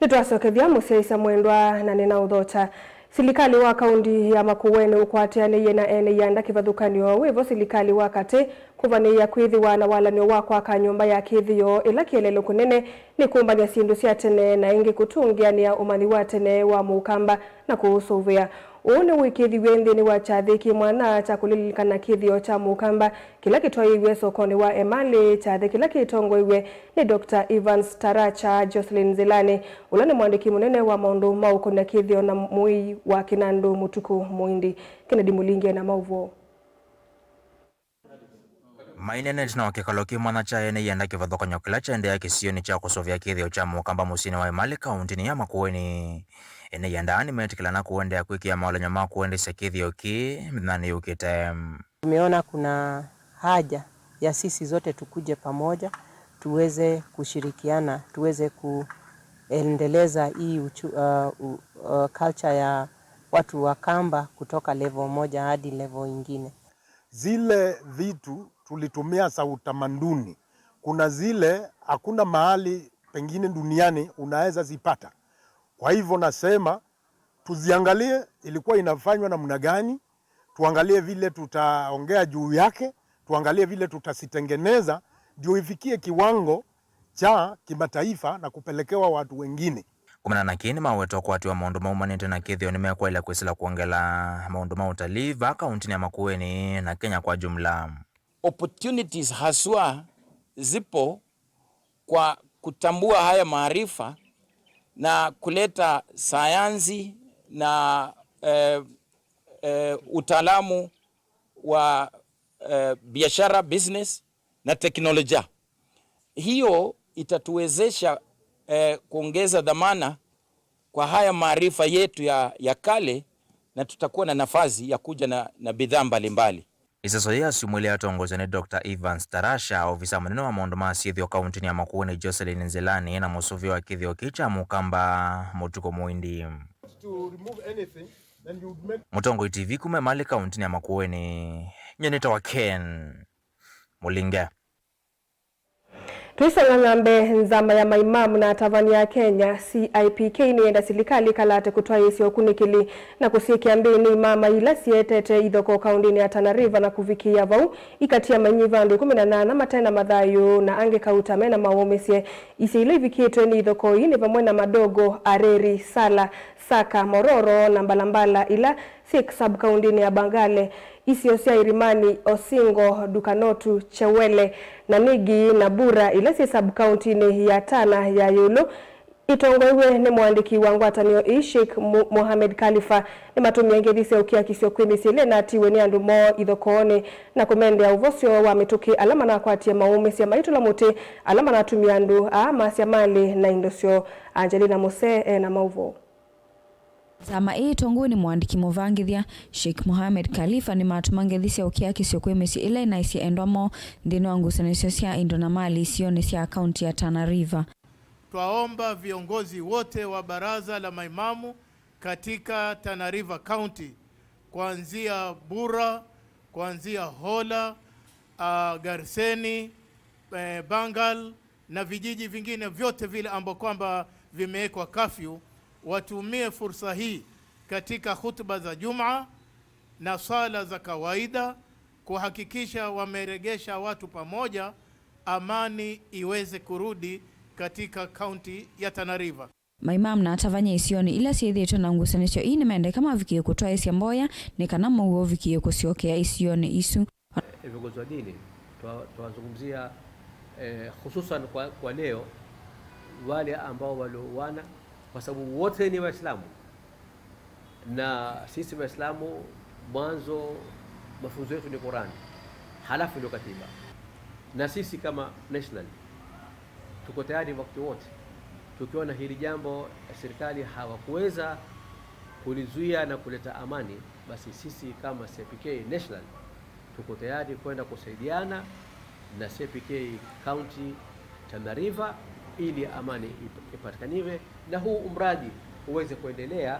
Nĩtwasokethya mũsyaĩĩsya mwendwa na nĩnaũthokya. Silikalĩ wa kaũnti ya Makueni ũkwatĩanĩie na ene ianda kĩvathũkany'o wĩvo silikalĩ wa katĩ kũvanĩĩa kwĩthĩwa na walan'yo wa kwaka nyũmba ya kĩthĩo ĩla kĩeleelo kũnene nĩ kũmbany'a syĩndũ sya tene na ĩngĩ kũtũngĩanĩa ũmanyi wa tene wa Mũkamba na kũũsũvĩa. Ũũ nĩwĩkĩthiw'e nthĩnĩ wa kyathĩ kĩ mwanya kya kũlilikana kĩthĩo kya Mũkamba kĩla kĩtwaĩĩw'e sokonĩ wa Emali, kyathĩ kĩla kĩtongoew'e nĩ Doctor Evans Taracha. Jocelyn Nzilani, ũla nĩ mũandĩki mũnene wa maũndũ ma ũkũnĩa kĩthĩo na mũĩi wa kĩnandũ Mũtukũ Mũindi. Kennedy Mũlingi ena maũvoo. Maineenete na kĩkalo kĩ mwanya kya ene ianda kĩvathũkany'o kĩla kyaendeea kĩsionĩ kya kũsũvĩa kĩthĩo kya Mũkamba mũsyĩnĩ wa Emali kaũntĩnĩ ya Makueni. Ene ianda nĩmetĩkĩlana kũendeea kwĩkĩa maũlany'o ma kũendesya kĩthĩo kĩĩ mĩthenyanĩ yũkĩte. Tumeona kuna haja ya sisi zote tukuje pamoja, tuweze kushirikiana, tuweze kuendeleza hii uchu-, uh, u-, uh, culture ya watu wa Kamba kutoka level moja hadi level ingine. Zile vitu tulitumia za utamaduni, kuna zile hakuna mahali pengine duniani unaweza zipata. Kwa hivyo nasema, tuziangalie ilikuwa inafanywa namna gani, tuangalie vile tutaongea juu yake, tuangalie vile tutazitengeneza, ndio ifikie kiwango cha kimataifa na kupelekewa watu wengine. Kumana na kĩĩ, nĩmaweta ũkwati wa maũndũ maumanĩte na kĩthĩo nĩmekwaĩle kwĩsĩla kwongela maũndũ ma ũtalii vaa kaũntĩnĩ ya Makueni na Kenya kwa jumla. Opportunities haswa zipo kwa kutambua haya maarifa na kuleta sayansi na, eh, eh, utaalamu wa, eh, biashara, business na teknolojia. Hiyo itatuwezesha, eh, kuongeza dhamana kwa haya maarifa yetu ya, ya kale, na tutakuwa na nafasi ya kuja na, na bidhaa mbalimbali. Ĩseso yĩĩ ya syumwa ilĩ yatongoesya nĩ Doctor Evans Tarasha, ovisa mũnene wa maũndũ ma syĩthĩo kaũntĩnĩ ya Makueni Jocelyn Nzilani, na mũsũvĩa wa kĩthĩo kĩĩ kya Mũkamba Mũtukũ Mũindi. Mũtongoi T V kuma Emali kaũntĩnĩ ya Makueni, nyie nĩtawa Ken Mũlinge. Tũisonga na mbee, nzama ya maimamu na atavany'a a Kenya, C I P K, nĩyenda silikalĩ ĩkalate kũtwaĩĩsya ũkunĩkĩli na kũsyĩkĩa mbĩnĩ imama ila sietete ithokoo kaũntĩnĩ ya Tana River na kũvikĩĩa vau, ikatia mainyiva andũ ĩkũmi na nana mate na mathayũ na angĩ kauta me na mawũmĩsye. Isio ila ivikĩtwe nĩ ithokoo ii nĩ vamwe na Madogo, Areri, Sala, Saka, Mororo na Mbalambala ila syĩ sub-kaũntĩnĩ ya Bangale. Isio sya Irimani, Osingo, Dukanotu, Chewele, Nanigi na Bura ila syĩ sub-kaũntĩnĩ ya Tana ya ĩũlũ itongoew'e nĩ mũandĩki wa ngwatanĩo ii Sheikh Mu-, Mohamed Khalifa nĩmatũmie ngeithi sya ũkiakisyo kwĩ mĩsyĩ ĩla ĩnatiwe nĩ andũ moo ithokoonĩ na kũmendea ũvosyo wa mĩtũkĩ ala manakwatie maũmĩsya maitũla mũtĩ ala manatumie andũ aa masya malĩ na indo syoo. Angelina Muse ena maũvoo. Nzama ĩĩ ĩtongoew'e nĩ mũandĩki mũvangĩthya, Sheikh Mohamed Khalifa, nĩmatũma ngeithi sya ũkiakisyo kwĩ mĩsyĩ ĩla ĩnaisye endwa moo nthĩnĩ wa ngusanĩsyo sya indo na malĩ isionĩ sya kaunti ya Tana River. Twaomba viongozi wote wa baraza la maimamu katika Tana River County, kuanzia Bura, kuanzia Hola, ah, Garseni, eh, Bangal, na vijiji vingine vyote vile ambao kwamba vimewekwa kafyu, watumie fursa hii katika hutuba za Juma na swala za kawaida kuhakikisha wameregesha watu pamoja, amani iweze kurudi katika kaunti ya Tana River. Maimamu na atavany'a isionĩ ila syĩthĩĩtwe na ngusanĩsyo ii nĩmendeka mavikie kũtwaĩsya mboya nĩ kana mũuo ũvikie kũsyokea isionĩ isu. E, viongozi wa dini, twa-, twawazungumzia, eh, hususan kwa, kwa leo, wale ambao walioana, kwa sababu wote ni Waislamu. Na sisi Waislamu, mwanzo mafunzo yetu ni Qur'an, halafu ndio katiba. Na sisi kama national, tuko tayari wakati wote. Tukiona hili jambo, serikali hawakuweza kulizuia na kuleta amani, basi sisi kama C P K national, tuko tayari kwenda kusaidiana na C P K County Tana River ili amani ip-, ipatikaniwe na huu mradi uweze kuendelea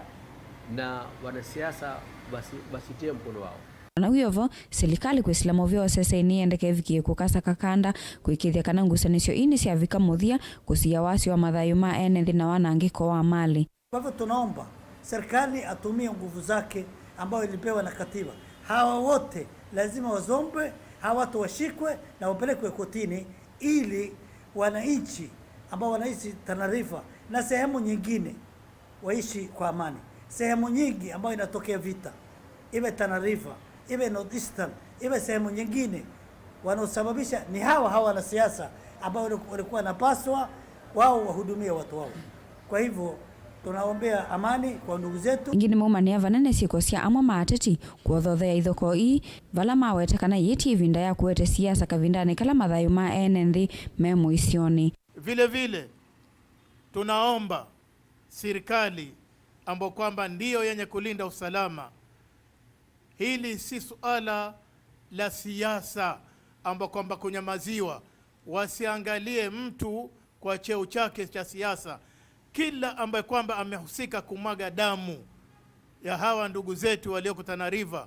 na wanasiasa wasi-, wasitie mkono wao. Na wĩ o vo, silikalĩ kwĩsĩla mũvea ũsesei nĩyendeka ĩvikie kũkasa kakanda kũĩkĩĩthya kana ngusanĩsyo ii nĩsyavika mũthya kũsiĩa wasyo wa mathayũ ma ene nthĩ na wanangĩko wa malĩ. Kwa hivyo tunaomba serikali atumie nguvu zake ambayo ilipewa na katiba. Hawa wote lazima wazombwe, hawa watu washikwe na wapelekwe kotini ili wananchi ambao wanaishi Tana River na sehemu nyingine waishi kwa amani. Sehemu nyingi ambayo inatokea vita, iwe Tana River, iwe North Eastern, iwe sehemu nyingine, wanaosababisha ni hawa hawa wanasiasa ambao wali-, walikuwa wanapaswa wao wahudumie watu wao. Kwa hivyo, tunaombea amani kwa ndugu zetu. Ĩngĩ nĩmaumanĩa vanene syĩko sya amwe ma ateti kũothothea ithokoo ii, vala mawete kana yĩti ĩvinda ya kũete siasa kavindanĩ kala mathayũ ma ene nthĩ me mũisyonĩ. Vile vile, tunaomba serikali ambayo kwamba ndiyo yenye kulinda usalama, hili si suala la siasa ambayo kwamba kunyamaziwa, wasiangalie mtu kwa cheo chake cha siasa. Kila ambaye kwamba amehusika kumwaga damu ya hawa ndugu zetu walioko Tana River,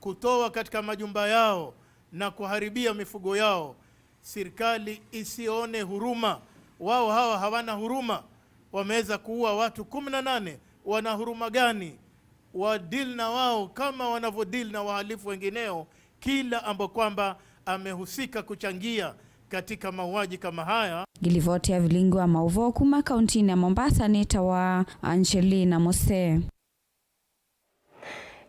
kutoa katika majumba yao na kuharibia mifugo yao, serikali isione huruma. Wao hawa hawana huruma, wameweza kuua watu kumi na nane, wana huruma gani? Wa deal na wao kama wanavyo deal na wahalifu wengineo, kila ambao kwamba amehusika kuchangia katika mauaji kama haya. Ngilivoti ya vilingi wa mauvoo kuma kauntinĩ ya Mombasa nĩtawa Angelina Mose.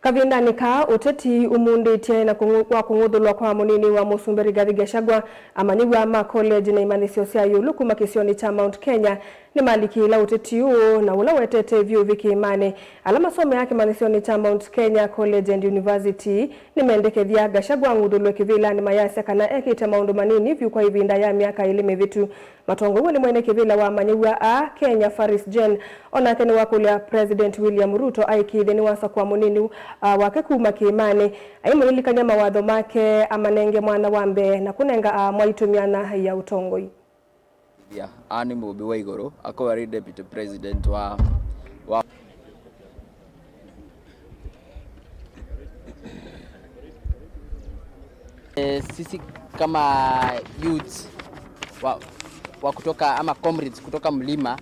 Kavindanĩ kaa ũteti umundĩtye na kũng'u-, wa kũng'uthũlwa kwa mũnini wa mũsumbĩ Rigathi Gachagua, amanyĩw'a ma college na imanyĩsyo sya ĩũlũ kuma kĩsionĩ kya Mount Kenya nĩmalikĩĩla ũteti ũũ, na ũla wetete vyũ ũvĩ kĩĩmanĩ. Ala masomeaa kĩmanyĩsyonĩ kya Mount Kenya College and University nĩmendekethya Gachagua ang'uthũlwe kĩvĩlanĩ, mayasya kana ekĩte maũndũ manini vyũ kwa ĩvinda ya myaka ĩlĩ mĩvĩtu. Matongow'e nĩ mwene kĩvĩla wa amanyĩw'a aa Kenya, Faris Jen, o nake nĩwakũlya President William Ruto aĩkĩĩthye nĩwasakũa mũnini, ah, wake kuma kĩĩmanĩ, aimũlilikany'a mawatho make amanenge mwana wa mbee na kũnenga aamwaitũ myanya ya ũtongoi. Yeah, aa nĩ mũmbi wa igũrũ, akoragwo arĩ deputy president wa, wa Eh, sisi kama youths wa, wa kutoka ama comrades kutoka Mlima,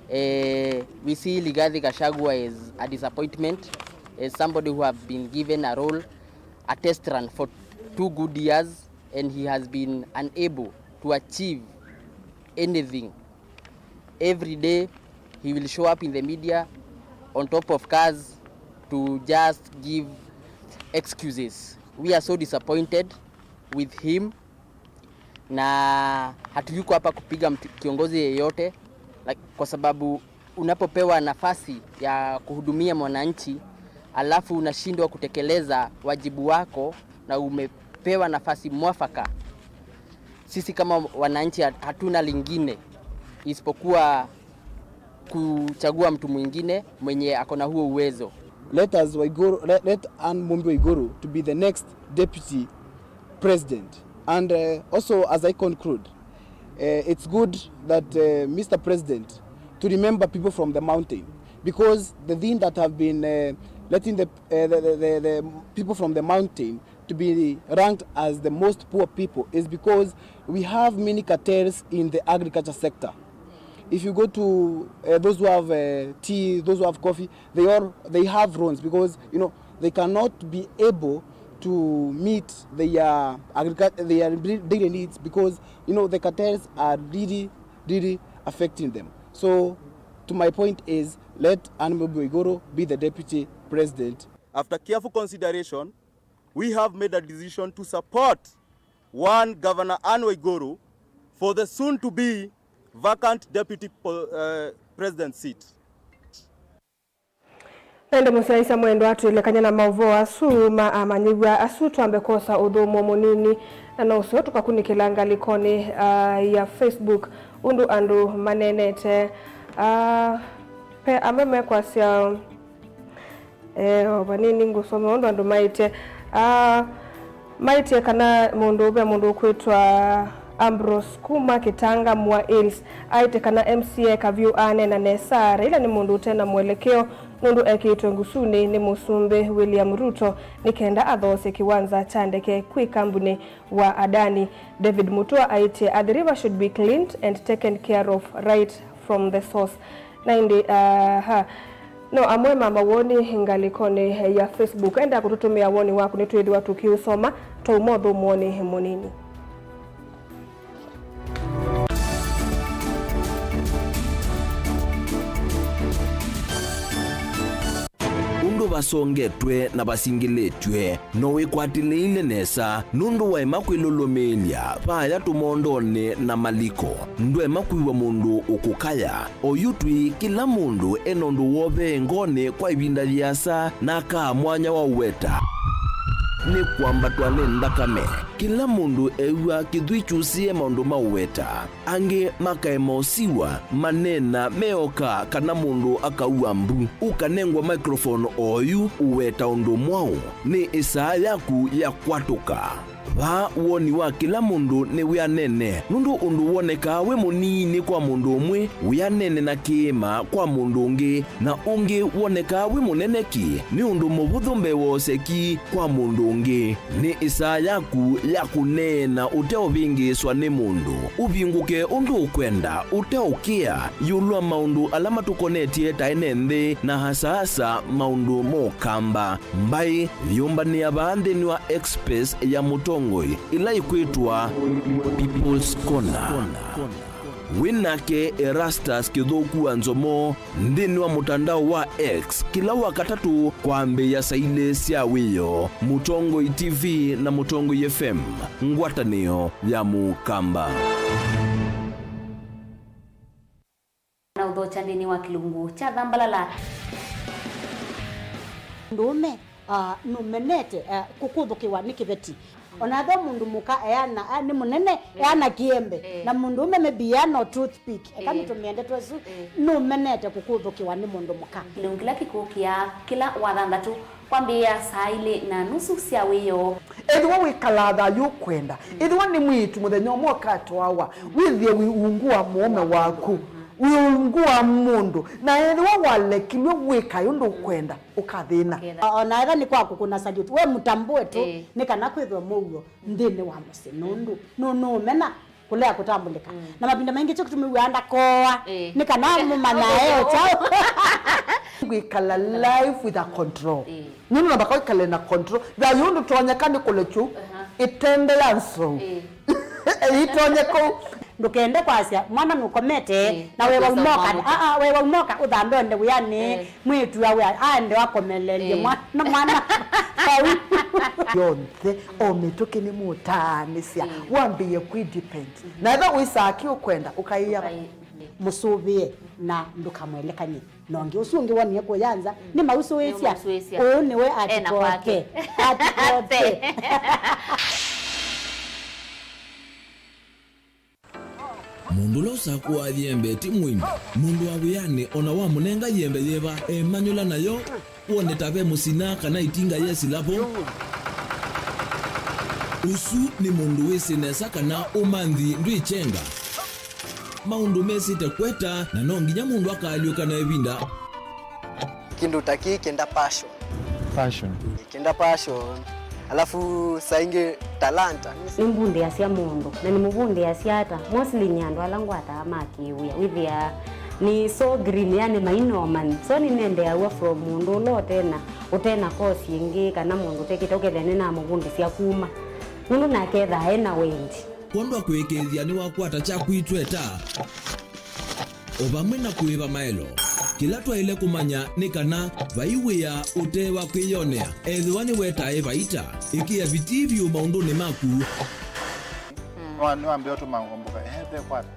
eh, we see Rigathi Gachagua as a disappointment, as somebody who have been given a role, a test run for two good years, and he has been unable to achieve anything. Every day he will show up in the media on top of cars to just give excuses. We are so disappointed with him, na hatuyuko hapa kupiga mtu, kiongozi yeyote, like, kwa sababu unapopewa nafasi ya kuhudumia mwananchi alafu unashindwa kutekeleza wajibu wako na umepewa nafasi mwafaka, sisi kama wananchi hat-, hatuna lingine isipokuwa kuchagua mtu mwingine mwenye ako na huo uwezo. Let us Waiguru, let, let Anne Mumbi Waiguru to be the next deputy president. And, uh, also, as I conclude, uh, it's good that, uh, Mister President, to remember people from the mountain, because the thing that have been, uh, letting the, uh, the, the, the, the people from the mountain to be ranked as the most poor people is because we have many cartels in the agriculture sector. If you go to, uh, those who have, uh, tea, those who have coffee, they all, they have loans because, you know, they cannot be able to meet their agriculture, their daily needs because, you know, the cartels are really, really affecting them. So, to my point is, let Anne Mbuvi Waiguru be the deputy president. After careful consideration, we have made a decision to support one Governor Anne Waiguru for the soon-to-be vacant deputy po-, uh, president seat. Na ĩndĩ mũsyaĩĩsya mwendwa, twĩlekany'a na maũvoo asu ma amanyĩw'a asu, twambe kwosa ũthũmũo mũnini, na no ũseo tũkakunĩkĩla ngalĩkonĩ, ah, ya Facebook ũndũ andũ maneenete. Ah, ve amwe mekwasya, eh, o vanini ngũsoma ũndũ andũ maĩtye. Ah, maĩtye kana mũndũ, ve mũndũ ũkwĩtwa Ambrose kuma Kitanga Mua Hills aĩtye kana M C A Kavyũ aneena nesa, Raila nĩ mũndũ ũte na mwelekeo nũndũ ekĩĩtwe ngusunĩ nĩ Mũsumbĩ William Ruto nĩ kenda athoosye kĩwanza kya ndeke kwĩ kambunĩ wa Adani. David Mutua aĩtye, Athi River should be cleaned and taken care of right from the source. Na ĩndĩ, aha, no amwe ma mawoni ngalĩkonĩ ya Facebook. Enda kũtũtũmĩa woni waku, nĩtwĩthĩwa tũkĩũsoma twauma ũthũmũonĩ mũnini. Ũndũ vasongetwe na vasingĩlĩtw'e, no wĩkwatĩlĩĩle nesa nũndũ waema kwĩlũlũmĩĩlya vaaya tũmondonĩ na maliko. Ndwaema kwĩw'a mũndũ ũkũkaya. Oyu twĩ, kĩla mũndũ e na ũndũ wovee ngoonĩ kwa ĩvinda yĩasa na akaa mwanya wa ũweta nĩ kwambatwa nĩ nthakame. Kĩla mũndũ ew'a kĩthwii kyusĩe maũndũ ma ũweta. Angĩ makaema ũsiwa, maneena me oka kana mũndũ akaua mbu. Ũkanengwa microphone oyu ũweta ũndũ mwaũ. Nĩ ĩsaa yaku ya kwatũka. Vaa woni wa kĩla mũndũ nĩ wĩanene, nũndũ ũndũ wonekaa wĩ mũnini kwa mũndũ ũmwe wĩanene na kĩĩma kwa mũndũ ũngĩ, na ũngĩ wonekaa wĩ mũnene ki nĩ ũndũ mũvũthũ mbee wa ũseki kwa mũndũ ũngĩ. Nĩ ĩsaa yaku ya kũneena ũteũvĩngĩĩswa nĩ mũndũ. Ũvingũke ũndũ ũkwenda, ũteũkĩa, ĩũlũ wa maũndũ ala matũkonetye ta ene nthĩ na hasa hasa maũndũ ma Ũkamba. Mbaĩ yĩũmbanĩa vaa nthĩnĩ wa X-Space ya Mũtongoi, ĩla ĩkwĩtwa People's Corner. Wĩ nake Erastus Kĩthũku wa Nzomo nthĩnĩ wa mũtandao wa X kĩla Wakatatũ kwambĩĩa saa ilĩ sya wĩoo. Mũtongoi T V na Mũtongoi F M, ngwatanĩo ya Mũkamba. Na ũthokya nthĩnĩ wa kĩlungu kya Thambalala. Mũndũũme, ah, nũmenete, ah, kũkũthũkĩwa nĩ kĩveti. O na ethĩwa mũndũ mũka eana, ah, nĩ mũnene, eh, eana kĩembe, eh, na mũndũũme maybe eana o toothpick, eka, eh, nĩtũmĩe ndeto ĩsu, eh, nũmenete kũkũthũkĩwa nĩ mũndũ mũka. Kĩlungu kĩla kĩkũkĩa kĩla Wathanthatũ kwambĩĩa saa ilĩ na nusu sya wĩoo. Ethĩwa wĩkalaa thayũ ũkwenda, ethĩwa nĩ mwĩĩtu mũthenya ũmwe ũkatwawa, wĩthĩe wĩ ungu wa mũũme waku, wĩ ungu wa mũndũ, na ethĩwa walekilw'e wĩkae ũndũ ũkwenda, ũkathĩna. Ũkethĩa. O na ethĩwa nĩ kwa kũkũna salute, we mũtambũe tu, ĩĩ, nĩ kana kwĩthwe mũuo nthĩnĩ wa mũsyĩ, nũndũ nũ-, nũũmena kũlea kũtambũlĩka. Mm. Na mavinda maingĩ kyo kĩtumi wĩaa ndakooa, ĩĩ, nĩ kana mũmanyae o kyaũ. Wĩkala life with a control. Ĩĩ. Nũndũ namba kwĩkale na control. Thayũ ndũtonyeka nĩ kũlekyu, aha, ĩtende ya nzou. Ĩĩ. Ĩtonye kũu. Ndũkende kwasya mwana nũkomete, ĩĩ, na wewa ũmoka. Aa, wewa ũmoka ũthambe ũende wĩanĩ. Ĩĩ. Mwĩĩtu awe aende akomelelye, ĩĩ, mwana, mwana vau. Yonthe, o mĩtũkĩ nĩmũtaanĩsya, ĩĩ, wambĩĩe kwĩ depend. Mhm. Na ethĩwa wĩsaa kĩ ũkwenda, ũkaĩa. Ũkaĩ-, ĩĩ. Mũsũvĩe na ndũkamwelekany'e na ũngĩ. Ũsu ũngĩ wonie kũya nza, mm, nĩmausũĩsya. Nĩmausũĩsya. Ũũ nĩwe ena atikote kwake. Atikote. Mũndũ ũla ũsakũaa yĩembe ti mũimbi. Mũndũ wa wĩanĩ o na wamũnenga yĩembe yĩva, emanyũla nayo, wone ta ve mũsina kana ĩtinga yesĩla vo. Ũsu nĩ mũndũ wĩsĩ nesa kana ũmanthi ndwĩkyenga. Maũndũ mesĩte kweta, na no nginya mũndũ akaalyũka na ĩvinda. Kĩndũ ta kĩĩ kĩenda passion. Passion. Kĩenda passion. Alafu saa ingĩ talanta. Nĩmbundĩasya mũndũ, na nĩmũvundĩasya ata? Mostly nĩ andũ ala ngwataa ma kĩwĩa. Wĩthĩaa nĩ so green, yani mainomani. So nĩnendeaw'a from mũndũ ũla ũtena, ũtena course ĩngĩ, kana mũndũ ũtekĩte, ũkethĩa nĩnamũvundĩsya kuma. Nũndũ nake ethaa ena wendi. Kwondũ wa kũĩkĩĩthya nĩwakwata kyaku itweta, o vamwe na kũĩva maelo. Kĩla twaĩle kũmanya nĩ kana vai wĩa ũte wa kwĩyonea, ethĩwa nĩwetae vaita, ĩkĩa vitii vyũ maũndũnĩ maku. Nĩwa-, nĩwambĩĩa ũtũma ngomboka, ehe, ve kwata.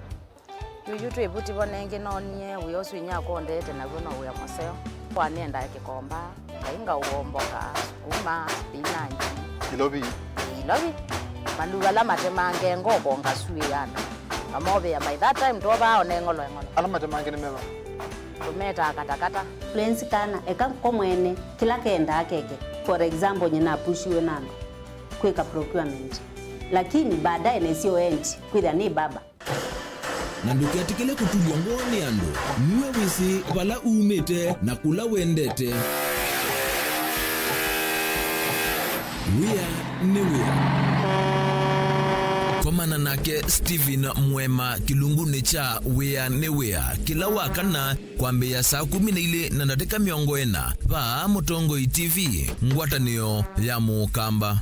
Yuyu twĩ vuti vo nengĩ noonie wĩa ũsu inyakwa ũndete naw'o no wĩa mũseo. Kwa nĩendaa kĩkomba. Ngai ngaũomboka, sukuma, spinach. Ilovi. Ilovi. Maluu ala matemange ngoko ngasuĩana. Ngamovĩa by that time tovaa one ng'olo eng'olo. Ala matemange nĩ meva? Tũmetaa katakata. Lwenzi kana, eka ko mwene, kĩla kendaa keke. For example, nyina apushiwe na andũ kwĩka procurement. Lakini baadaye nesio end, kwĩthĩa nĩ baba. Na ndũketĩkĩle kũtulw'a ngoo nĩ andũ. Nue wĩsĩ vala umĩte na kũla wendete. Wĩa nĩ wĩa. Komana nake Stephen Mwema kĩlungunĩ kya Wĩa nĩ Wĩa kĩla wa kana kwambĩĩa saa kũmi na ilĩ na ndatĩka mĩongo ĩna vaa Mũtongoi T V, ngwatanĩo ya Mũkamba.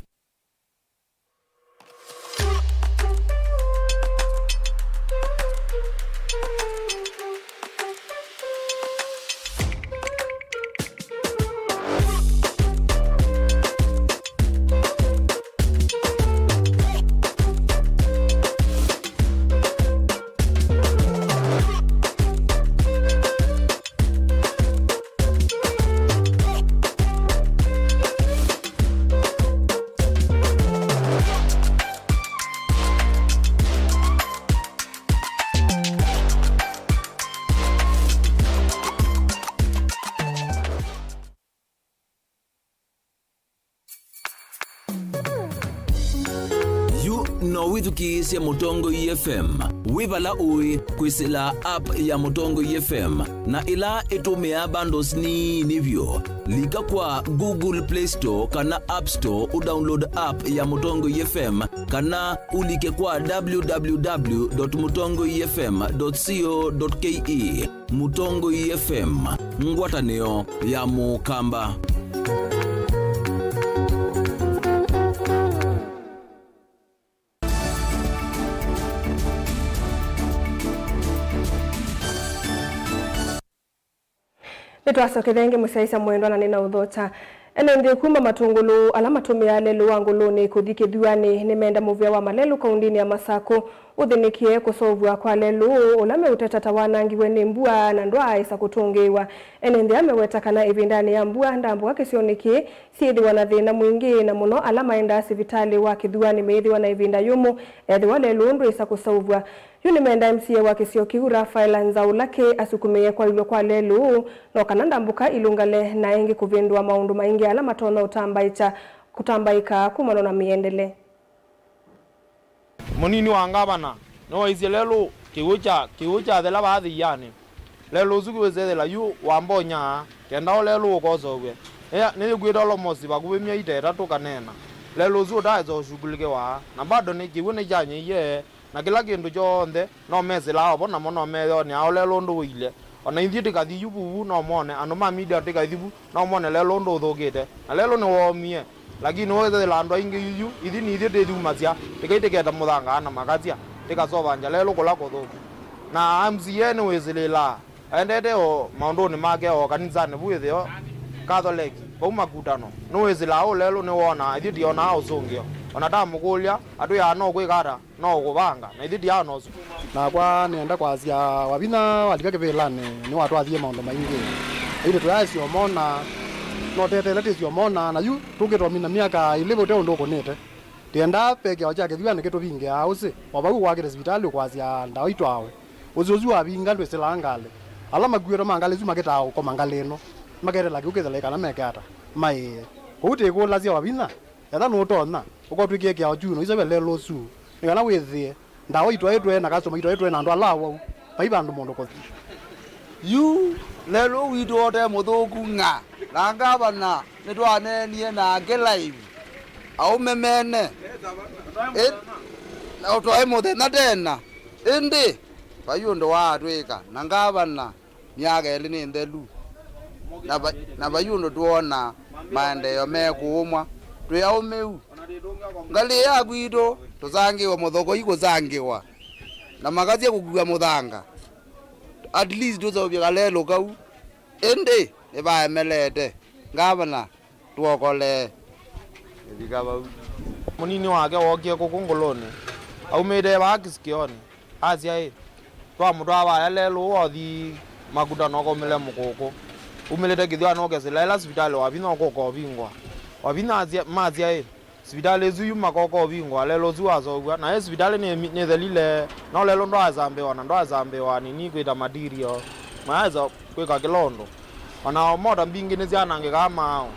Yu no wĩthukĩĩsye Mũtongoi F M wĩ vala ũĩ kwĩsĩla app ya Mũtongoi F M, na ĩla ĩtũmĩaa bundles nini vyũ. Lika kwa Google Play Store kana App Store ũdownload app ya Mũtongoi F M, kana ũlike kwa w w w dot mutongoi f m dot co dot k e. Mũtongoi F M, ngwatanĩo ya Mũkamba. Nĩtwasokethya ĩngĩ mũsyaĩĩsya mwendwa na nĩnaũthokya. Ene nthĩ kuma Matũngũlũ ala matũmĩaa lelũ wa Ngũlũnĩ kũthi Kĩthuanĩ nĩmenda mũvĩa wa malelũ kaũndĩnĩ ya Masakũ ũthĩnĩkĩe kũseũvw'a kwa lelũ ũla meũteta ta wanangiwe nĩ mbua na ndwaaĩsa kũtũngĩĩwa. Ene nthĩ aa meweta kana ĩvindanĩ ya mbua, ndambũka kĩsionĩ kĩĩ syĩthĩwa na thĩna mwingĩ, na mũno ala maendaa sivitalĩ wa Kĩthuanĩ meĩthĩwa na ĩvinda yũmũ ethĩwa lelũ ndwĩsa kũseũvw'a. Yu nĩmenda M C A wa kĩsio kĩu, Raphael Nzaũ Lakĩ, asukumĩe kwaĩlw'a kwa lelũ ũũ, no kana ndambũka ilũngale na ĩngĩ kũvĩndũa maũndũ maingĩ ala matonya ũtambaĩkya, kũtambaĩka kumana na mĩendele. Mũnini wa ngavana nĩwaisye lelũ kĩw'ũ kya, kĩw'ũ kyathela vaa thĩianĩ. Lelũ ũsu kĩwĩsethela yu wambonya kenda o lelũ ũkoseũvw'e. Nĩ, nĩyĩkw'ĩte almost vakuvĩ myei ta ĩtatũ kana ĩna lelũ ũsu ũtaaĩsa ũshughulikiwa, na bado nĩ kĩw'ũ nĩkyanyĩie. Na kĩla kĩndũ kyonthe no mesĩlaa o vo, namo no meyonea o lelũ ũndũ ũilye. O na ithyĩ tĩkathi yu vuvu no mwone, andũ ma media tĩkathi vu no mwone lelũ ũndũ ũthũkĩte. Na lelũ nĩwoomie, lakini wĩthĩla andũ aingĩ yu, yu, ithi nĩ ithyĩ tĩthumasya, tĩkai tĩkete mũthanga na makasya, tĩkasovansya lelũ kũla kũthũku. Na M C A nĩwĩsĩlĩlaa, aendete o maũndũnĩ make o kanisanĩ vu ĩtheo Katholeki, vau makutano. Nĩwĩsĩlaa ũ lelũ nĩwonaa, ithyĩ tionaa ũsũngĩo. O na tamũkũlya, atwĩaa no kwĩka ata? No ũkũvanga, na ithyĩ tiaona ũsu. Nakwa nĩenda kwasya Wavinya walika kĩvĩlanĩ nĩwatwathie maũndũ maingĩ. Ĩndĩ tũyaĩsye ũmona, no teteele twĩsye ũmona, na yu tũkĩtomina myaka ĩlĩ ũte ũndũ ũkũnĩte. Tĩendaa ve kĩao kya Kĩthuanĩ kĩtũvingĩaa ũsĩ, o vau wakĩte sivitalĩ ũkwasya ndawa itwawe. Ũsĩ ũsu wavinga ndwĩsĩlaa ngalĩ. Ala makuĩtwe ma ngalĩ isu makĩtaa ũkoma ngalĩ ĩno, maketela kĩu kĩthela ĩ kana meke ata? Maĩe. Kwoou tĩkũlasya Wavinya, etha nũtonya, ũkotwĩkĩe kĩao kyu na ũiseve lelũ ũsu, nĩ kana wĩthĩe ndawa itwaĩtwe na customer itwaĩtwe na andũ ala awau, vai vandũ mũndũ kũthi. Yu lelũ witũ ũte mũthũku ng'a, na ngavana nĩtwaneenie nake live. Aũme mene, ĩ-, na twaĩ mũthenya tena, ĩndĩ vai ũndũ waatwĩka, na ngavana myaka ĩlĩ nĩ nthelu, na va-, na vai ũndũ twoona maendeeo mekũũmwa. Twĩ aũmĩu. Ngalĩ ya kwitũ tũsangĩwe mũthokoi kũsangĩwa, na makasya kũkua mũthanga. At least tũseũvye kalelũ kau, ĩndĩ nĩvaemelete. Ngavana, twokolee. Ĩvika vau. Mũnini wake wookie kũkũ ngũlũnĩ, aumĩte vaa kĩsikioni, asya ĩ, twamũtwaa vaya lelũ ũũ othi makuta nokomĩle mũkũkũ. Umĩlĩte kĩthiwa nũkesĩla ĩla sivitalĩ Wavinya ũkũka ũvingũa. Wavinya asya, masya ĩ, sivitalĩ ĩsu yu makoka ũvingũa, lelũ ũsu waseũvw'a. Na ĩ sivitalĩ nĩ, nĩthelile, no lelũ ndwaasambĩwa na ndwaasambĩwa nini kwĩta material. Mayaĩsa kwĩka kĩla ũndũ. O na mota mbingĩ nĩsyanangĩkaa maaũ.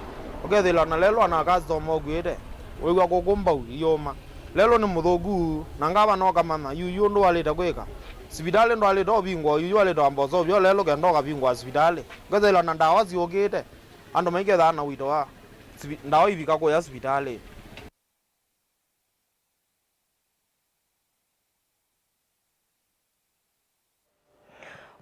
Ũkethĩla na lelũ ana customer ũkuĩte, wĩw'a kũkũ mbau iyũma. Lelũ nĩ mũthũku, na ngavana ũkamanya, yu, yu ũndũ walĩte kwĩka. Sivitalĩ ndwalĩte ũvingũa, yu, yu walĩte wamba ũseũvya lelũ kenda ũkavingũa sivitalĩ. Ũkethĩla na ndawa syũkĩte, andũ maikethaa na wito wa sivi-, ndawa ivika kũya sivitalĩ.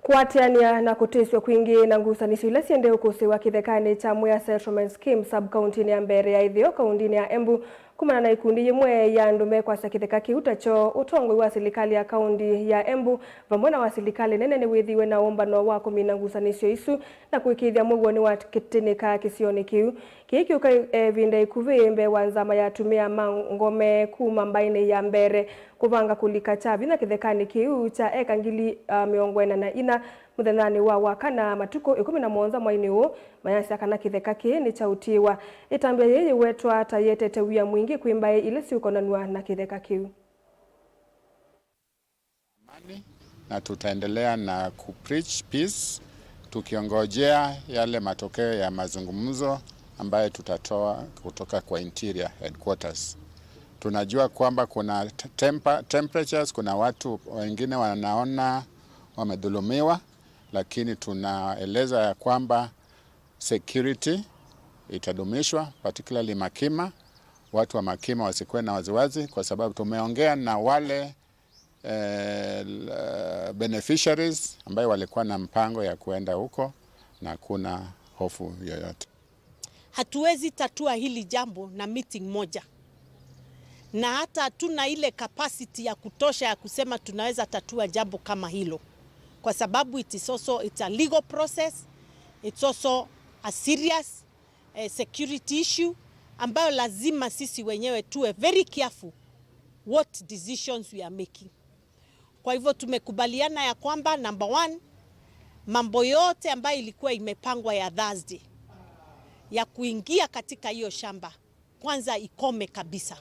Kũatĩanĩa na kũtĩsw'a kwingĩ na ngusanĩsyo ila syendee ũkũsĩĩwa kĩthekanĩ kya Mwea Settlement Scheme sub-kauntinĩ ya Mbeere ya Ĩtheo, kauntinĩ ya Embu, kumana na ikundi yĩmwe ya andũ mekwasya kĩtheka kĩu ta kyoo, ũtongoi wa silikalĩ ya kaunti ya Embu vamwe na wa silikalĩ nene nĩwĩthĩiwe na ũmbano wa kũmina ngusanĩsyo isu na kũĩkĩĩthya mũuo nĩwatĩnĩkaa kĩsionĩ kĩu. Kĩĩ kĩũka ĩvinda ĩkuvĩ mbee wa nzama ya atumĩa ma ngome kuma mbaĩnĩ ya Mbeere kũvanga kũlika kya vinya kĩthekanĩ kĩu kya eka ngili, ah, mĩongo ĩna na inya mũthenyanĩ wa Wakana matukũ ĩkũmi na mũonza mwainĩ ũũ, mayasya kana kĩtheka kĩĩ nĩkyaũtiĩwa. Ĩtambya yĩĩ yĩwetwa ta yĩetete wia mwingĩ kwĩ mbaĩ ila siũkonanw'a na kĩtheka kĩu. Amani, na tutaendelea na ku preach peace, tukiongojea yale matokeo ya mazungumzo ambayo tutatoa kutoka kwa Interior Headquarters. Tunajua kwamba kuna t-, temper-, temperatures, kuna watu wengine wanaona wamedhulumiwa, lakini tunaeleza ya kwamba security itadumishwa, particularly Makima. Watu wa Makima wasikuwe na wasiwasi, kwa sababu tumeongea na wale eh, l-, beneficiaries ambayo walikuwa na mpango ya kuenda huko na hakuna hofu yoyote. Hatuwezi tatua hili jambo na meeting moja, na hata hatuna ile capacity ya kutosha ya kusema tunaweza tatua jambo kama hilo, kwa sababu it is also, it's a legal process, it's also a serious, eh, security issue ambayo lazima sisi wenyewe tuwe very careful what decisions we are making. Kwa hivyo tumekubaliana ya kwamba, number one, mambo yote ambayo ilikuwa imepangwa ya Thursday ya kuingia katika hiyo shamba, kwanza ikome kabisa.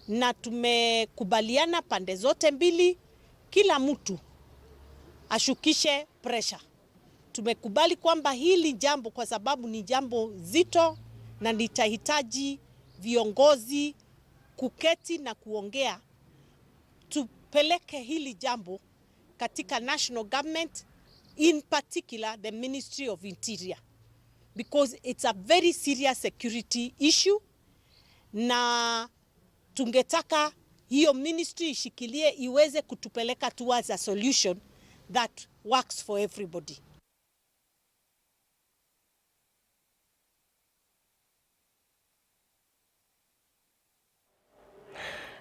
Na tumekubaliana pande zote mbili, kila mtu ashukishe pressure. Tumekubali kwamba hili jambo, kwa sababu ni jambo zito na litahitaji viongozi kuketi na kuongea, tupeleke hili jambo katika national government, in particular the Ministry of Interior, because it's a very serious security issue, na tungetaka hiyo ministry ishikilie iweze kutupeleka towards a solution that works for everybody.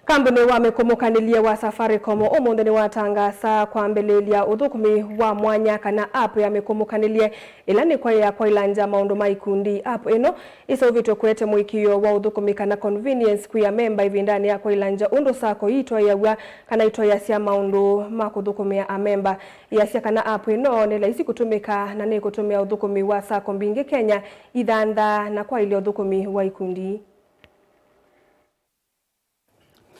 Kambuni wa mĩkũmũkanĩlye wa Safaricom ũmũnthĩ nĩwatangaasa kwambĩlĩĩlya ũthũkũmi wa mwanya kana app ya mĩkũmũkanĩlye ĩla nĩ kwa ya kwaĩlangya maũndũ ma ikundi. App ĩno ĩseũvĩtw'e kũete mũĩkĩĩo wa ũthũkũmi kana convenience kwĩ amemba ĩvindanĩ ya kwaĩlangya ũndũ sacco ii itwaĩaw'a kana itwaĩasya maũndũ ma kũthũkũmĩa amemba. Yasya kana app ĩno nĩ laisi kũtũmĩka na nĩkũtũmĩa ũthũkũmi wa sacco mbingĩ Kenya ithanthaa na kwaĩlya ũthũkũmi wa ikundi.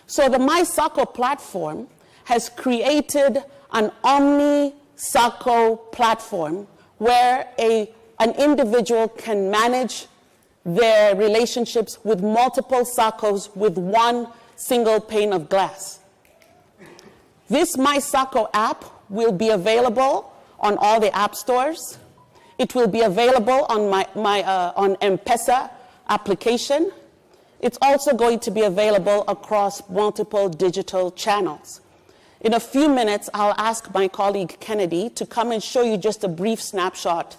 So the My Sacco platform has created an omni Sacco platform where a, an individual can manage their relationships with multiple Saccos with one single pane of glass. This My Sacco app will be available on all the app stores. It will be available on my, my, uh, on M-Pesa application. It's also going to be available across multiple digital channels. In a few minutes, I'll ask my colleague Kennedy to come and show you just a brief snapshot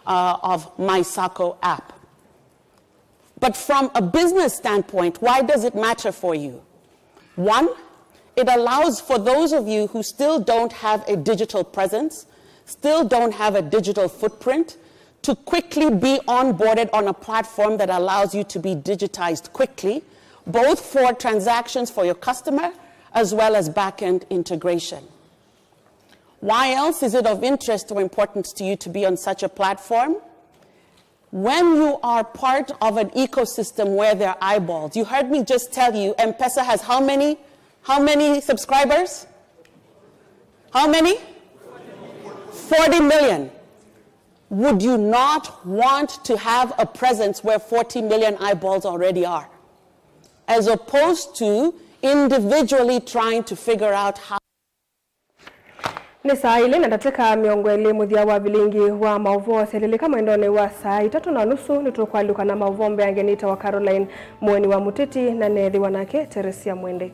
uh, of MySacco app. But from a business standpoint, why does it matter for you? One, it allows for those of you who still don't have a digital presence, still don't have a digital footprint, to quickly be onboarded on a platform that allows you to be digitized quickly, both for transactions for your customer as well as back-end integration. Why else is it of interest or importance to you to be on such a platform? When you are part of an ecosystem where there are eyeballs, you heard me just tell you M-Pesa has how many, how many subscribers? How many? Forty million. Would you not want to have a presence where forty million eyeballs already are, as opposed to individually trying to figure out how? Nĩ saa ilĩ na ndatĩka mĩongo ĩlĩ mũthya wa vilingi wa maũvoo. Seleleka mwendonĩ wa saa itatũ na nusu, nĩtũkwalũka na maũvoo mbeange. Nĩtawa Caroline Mũeni wa Mũtĩti, na neethĩwa nake Teresia Mwende.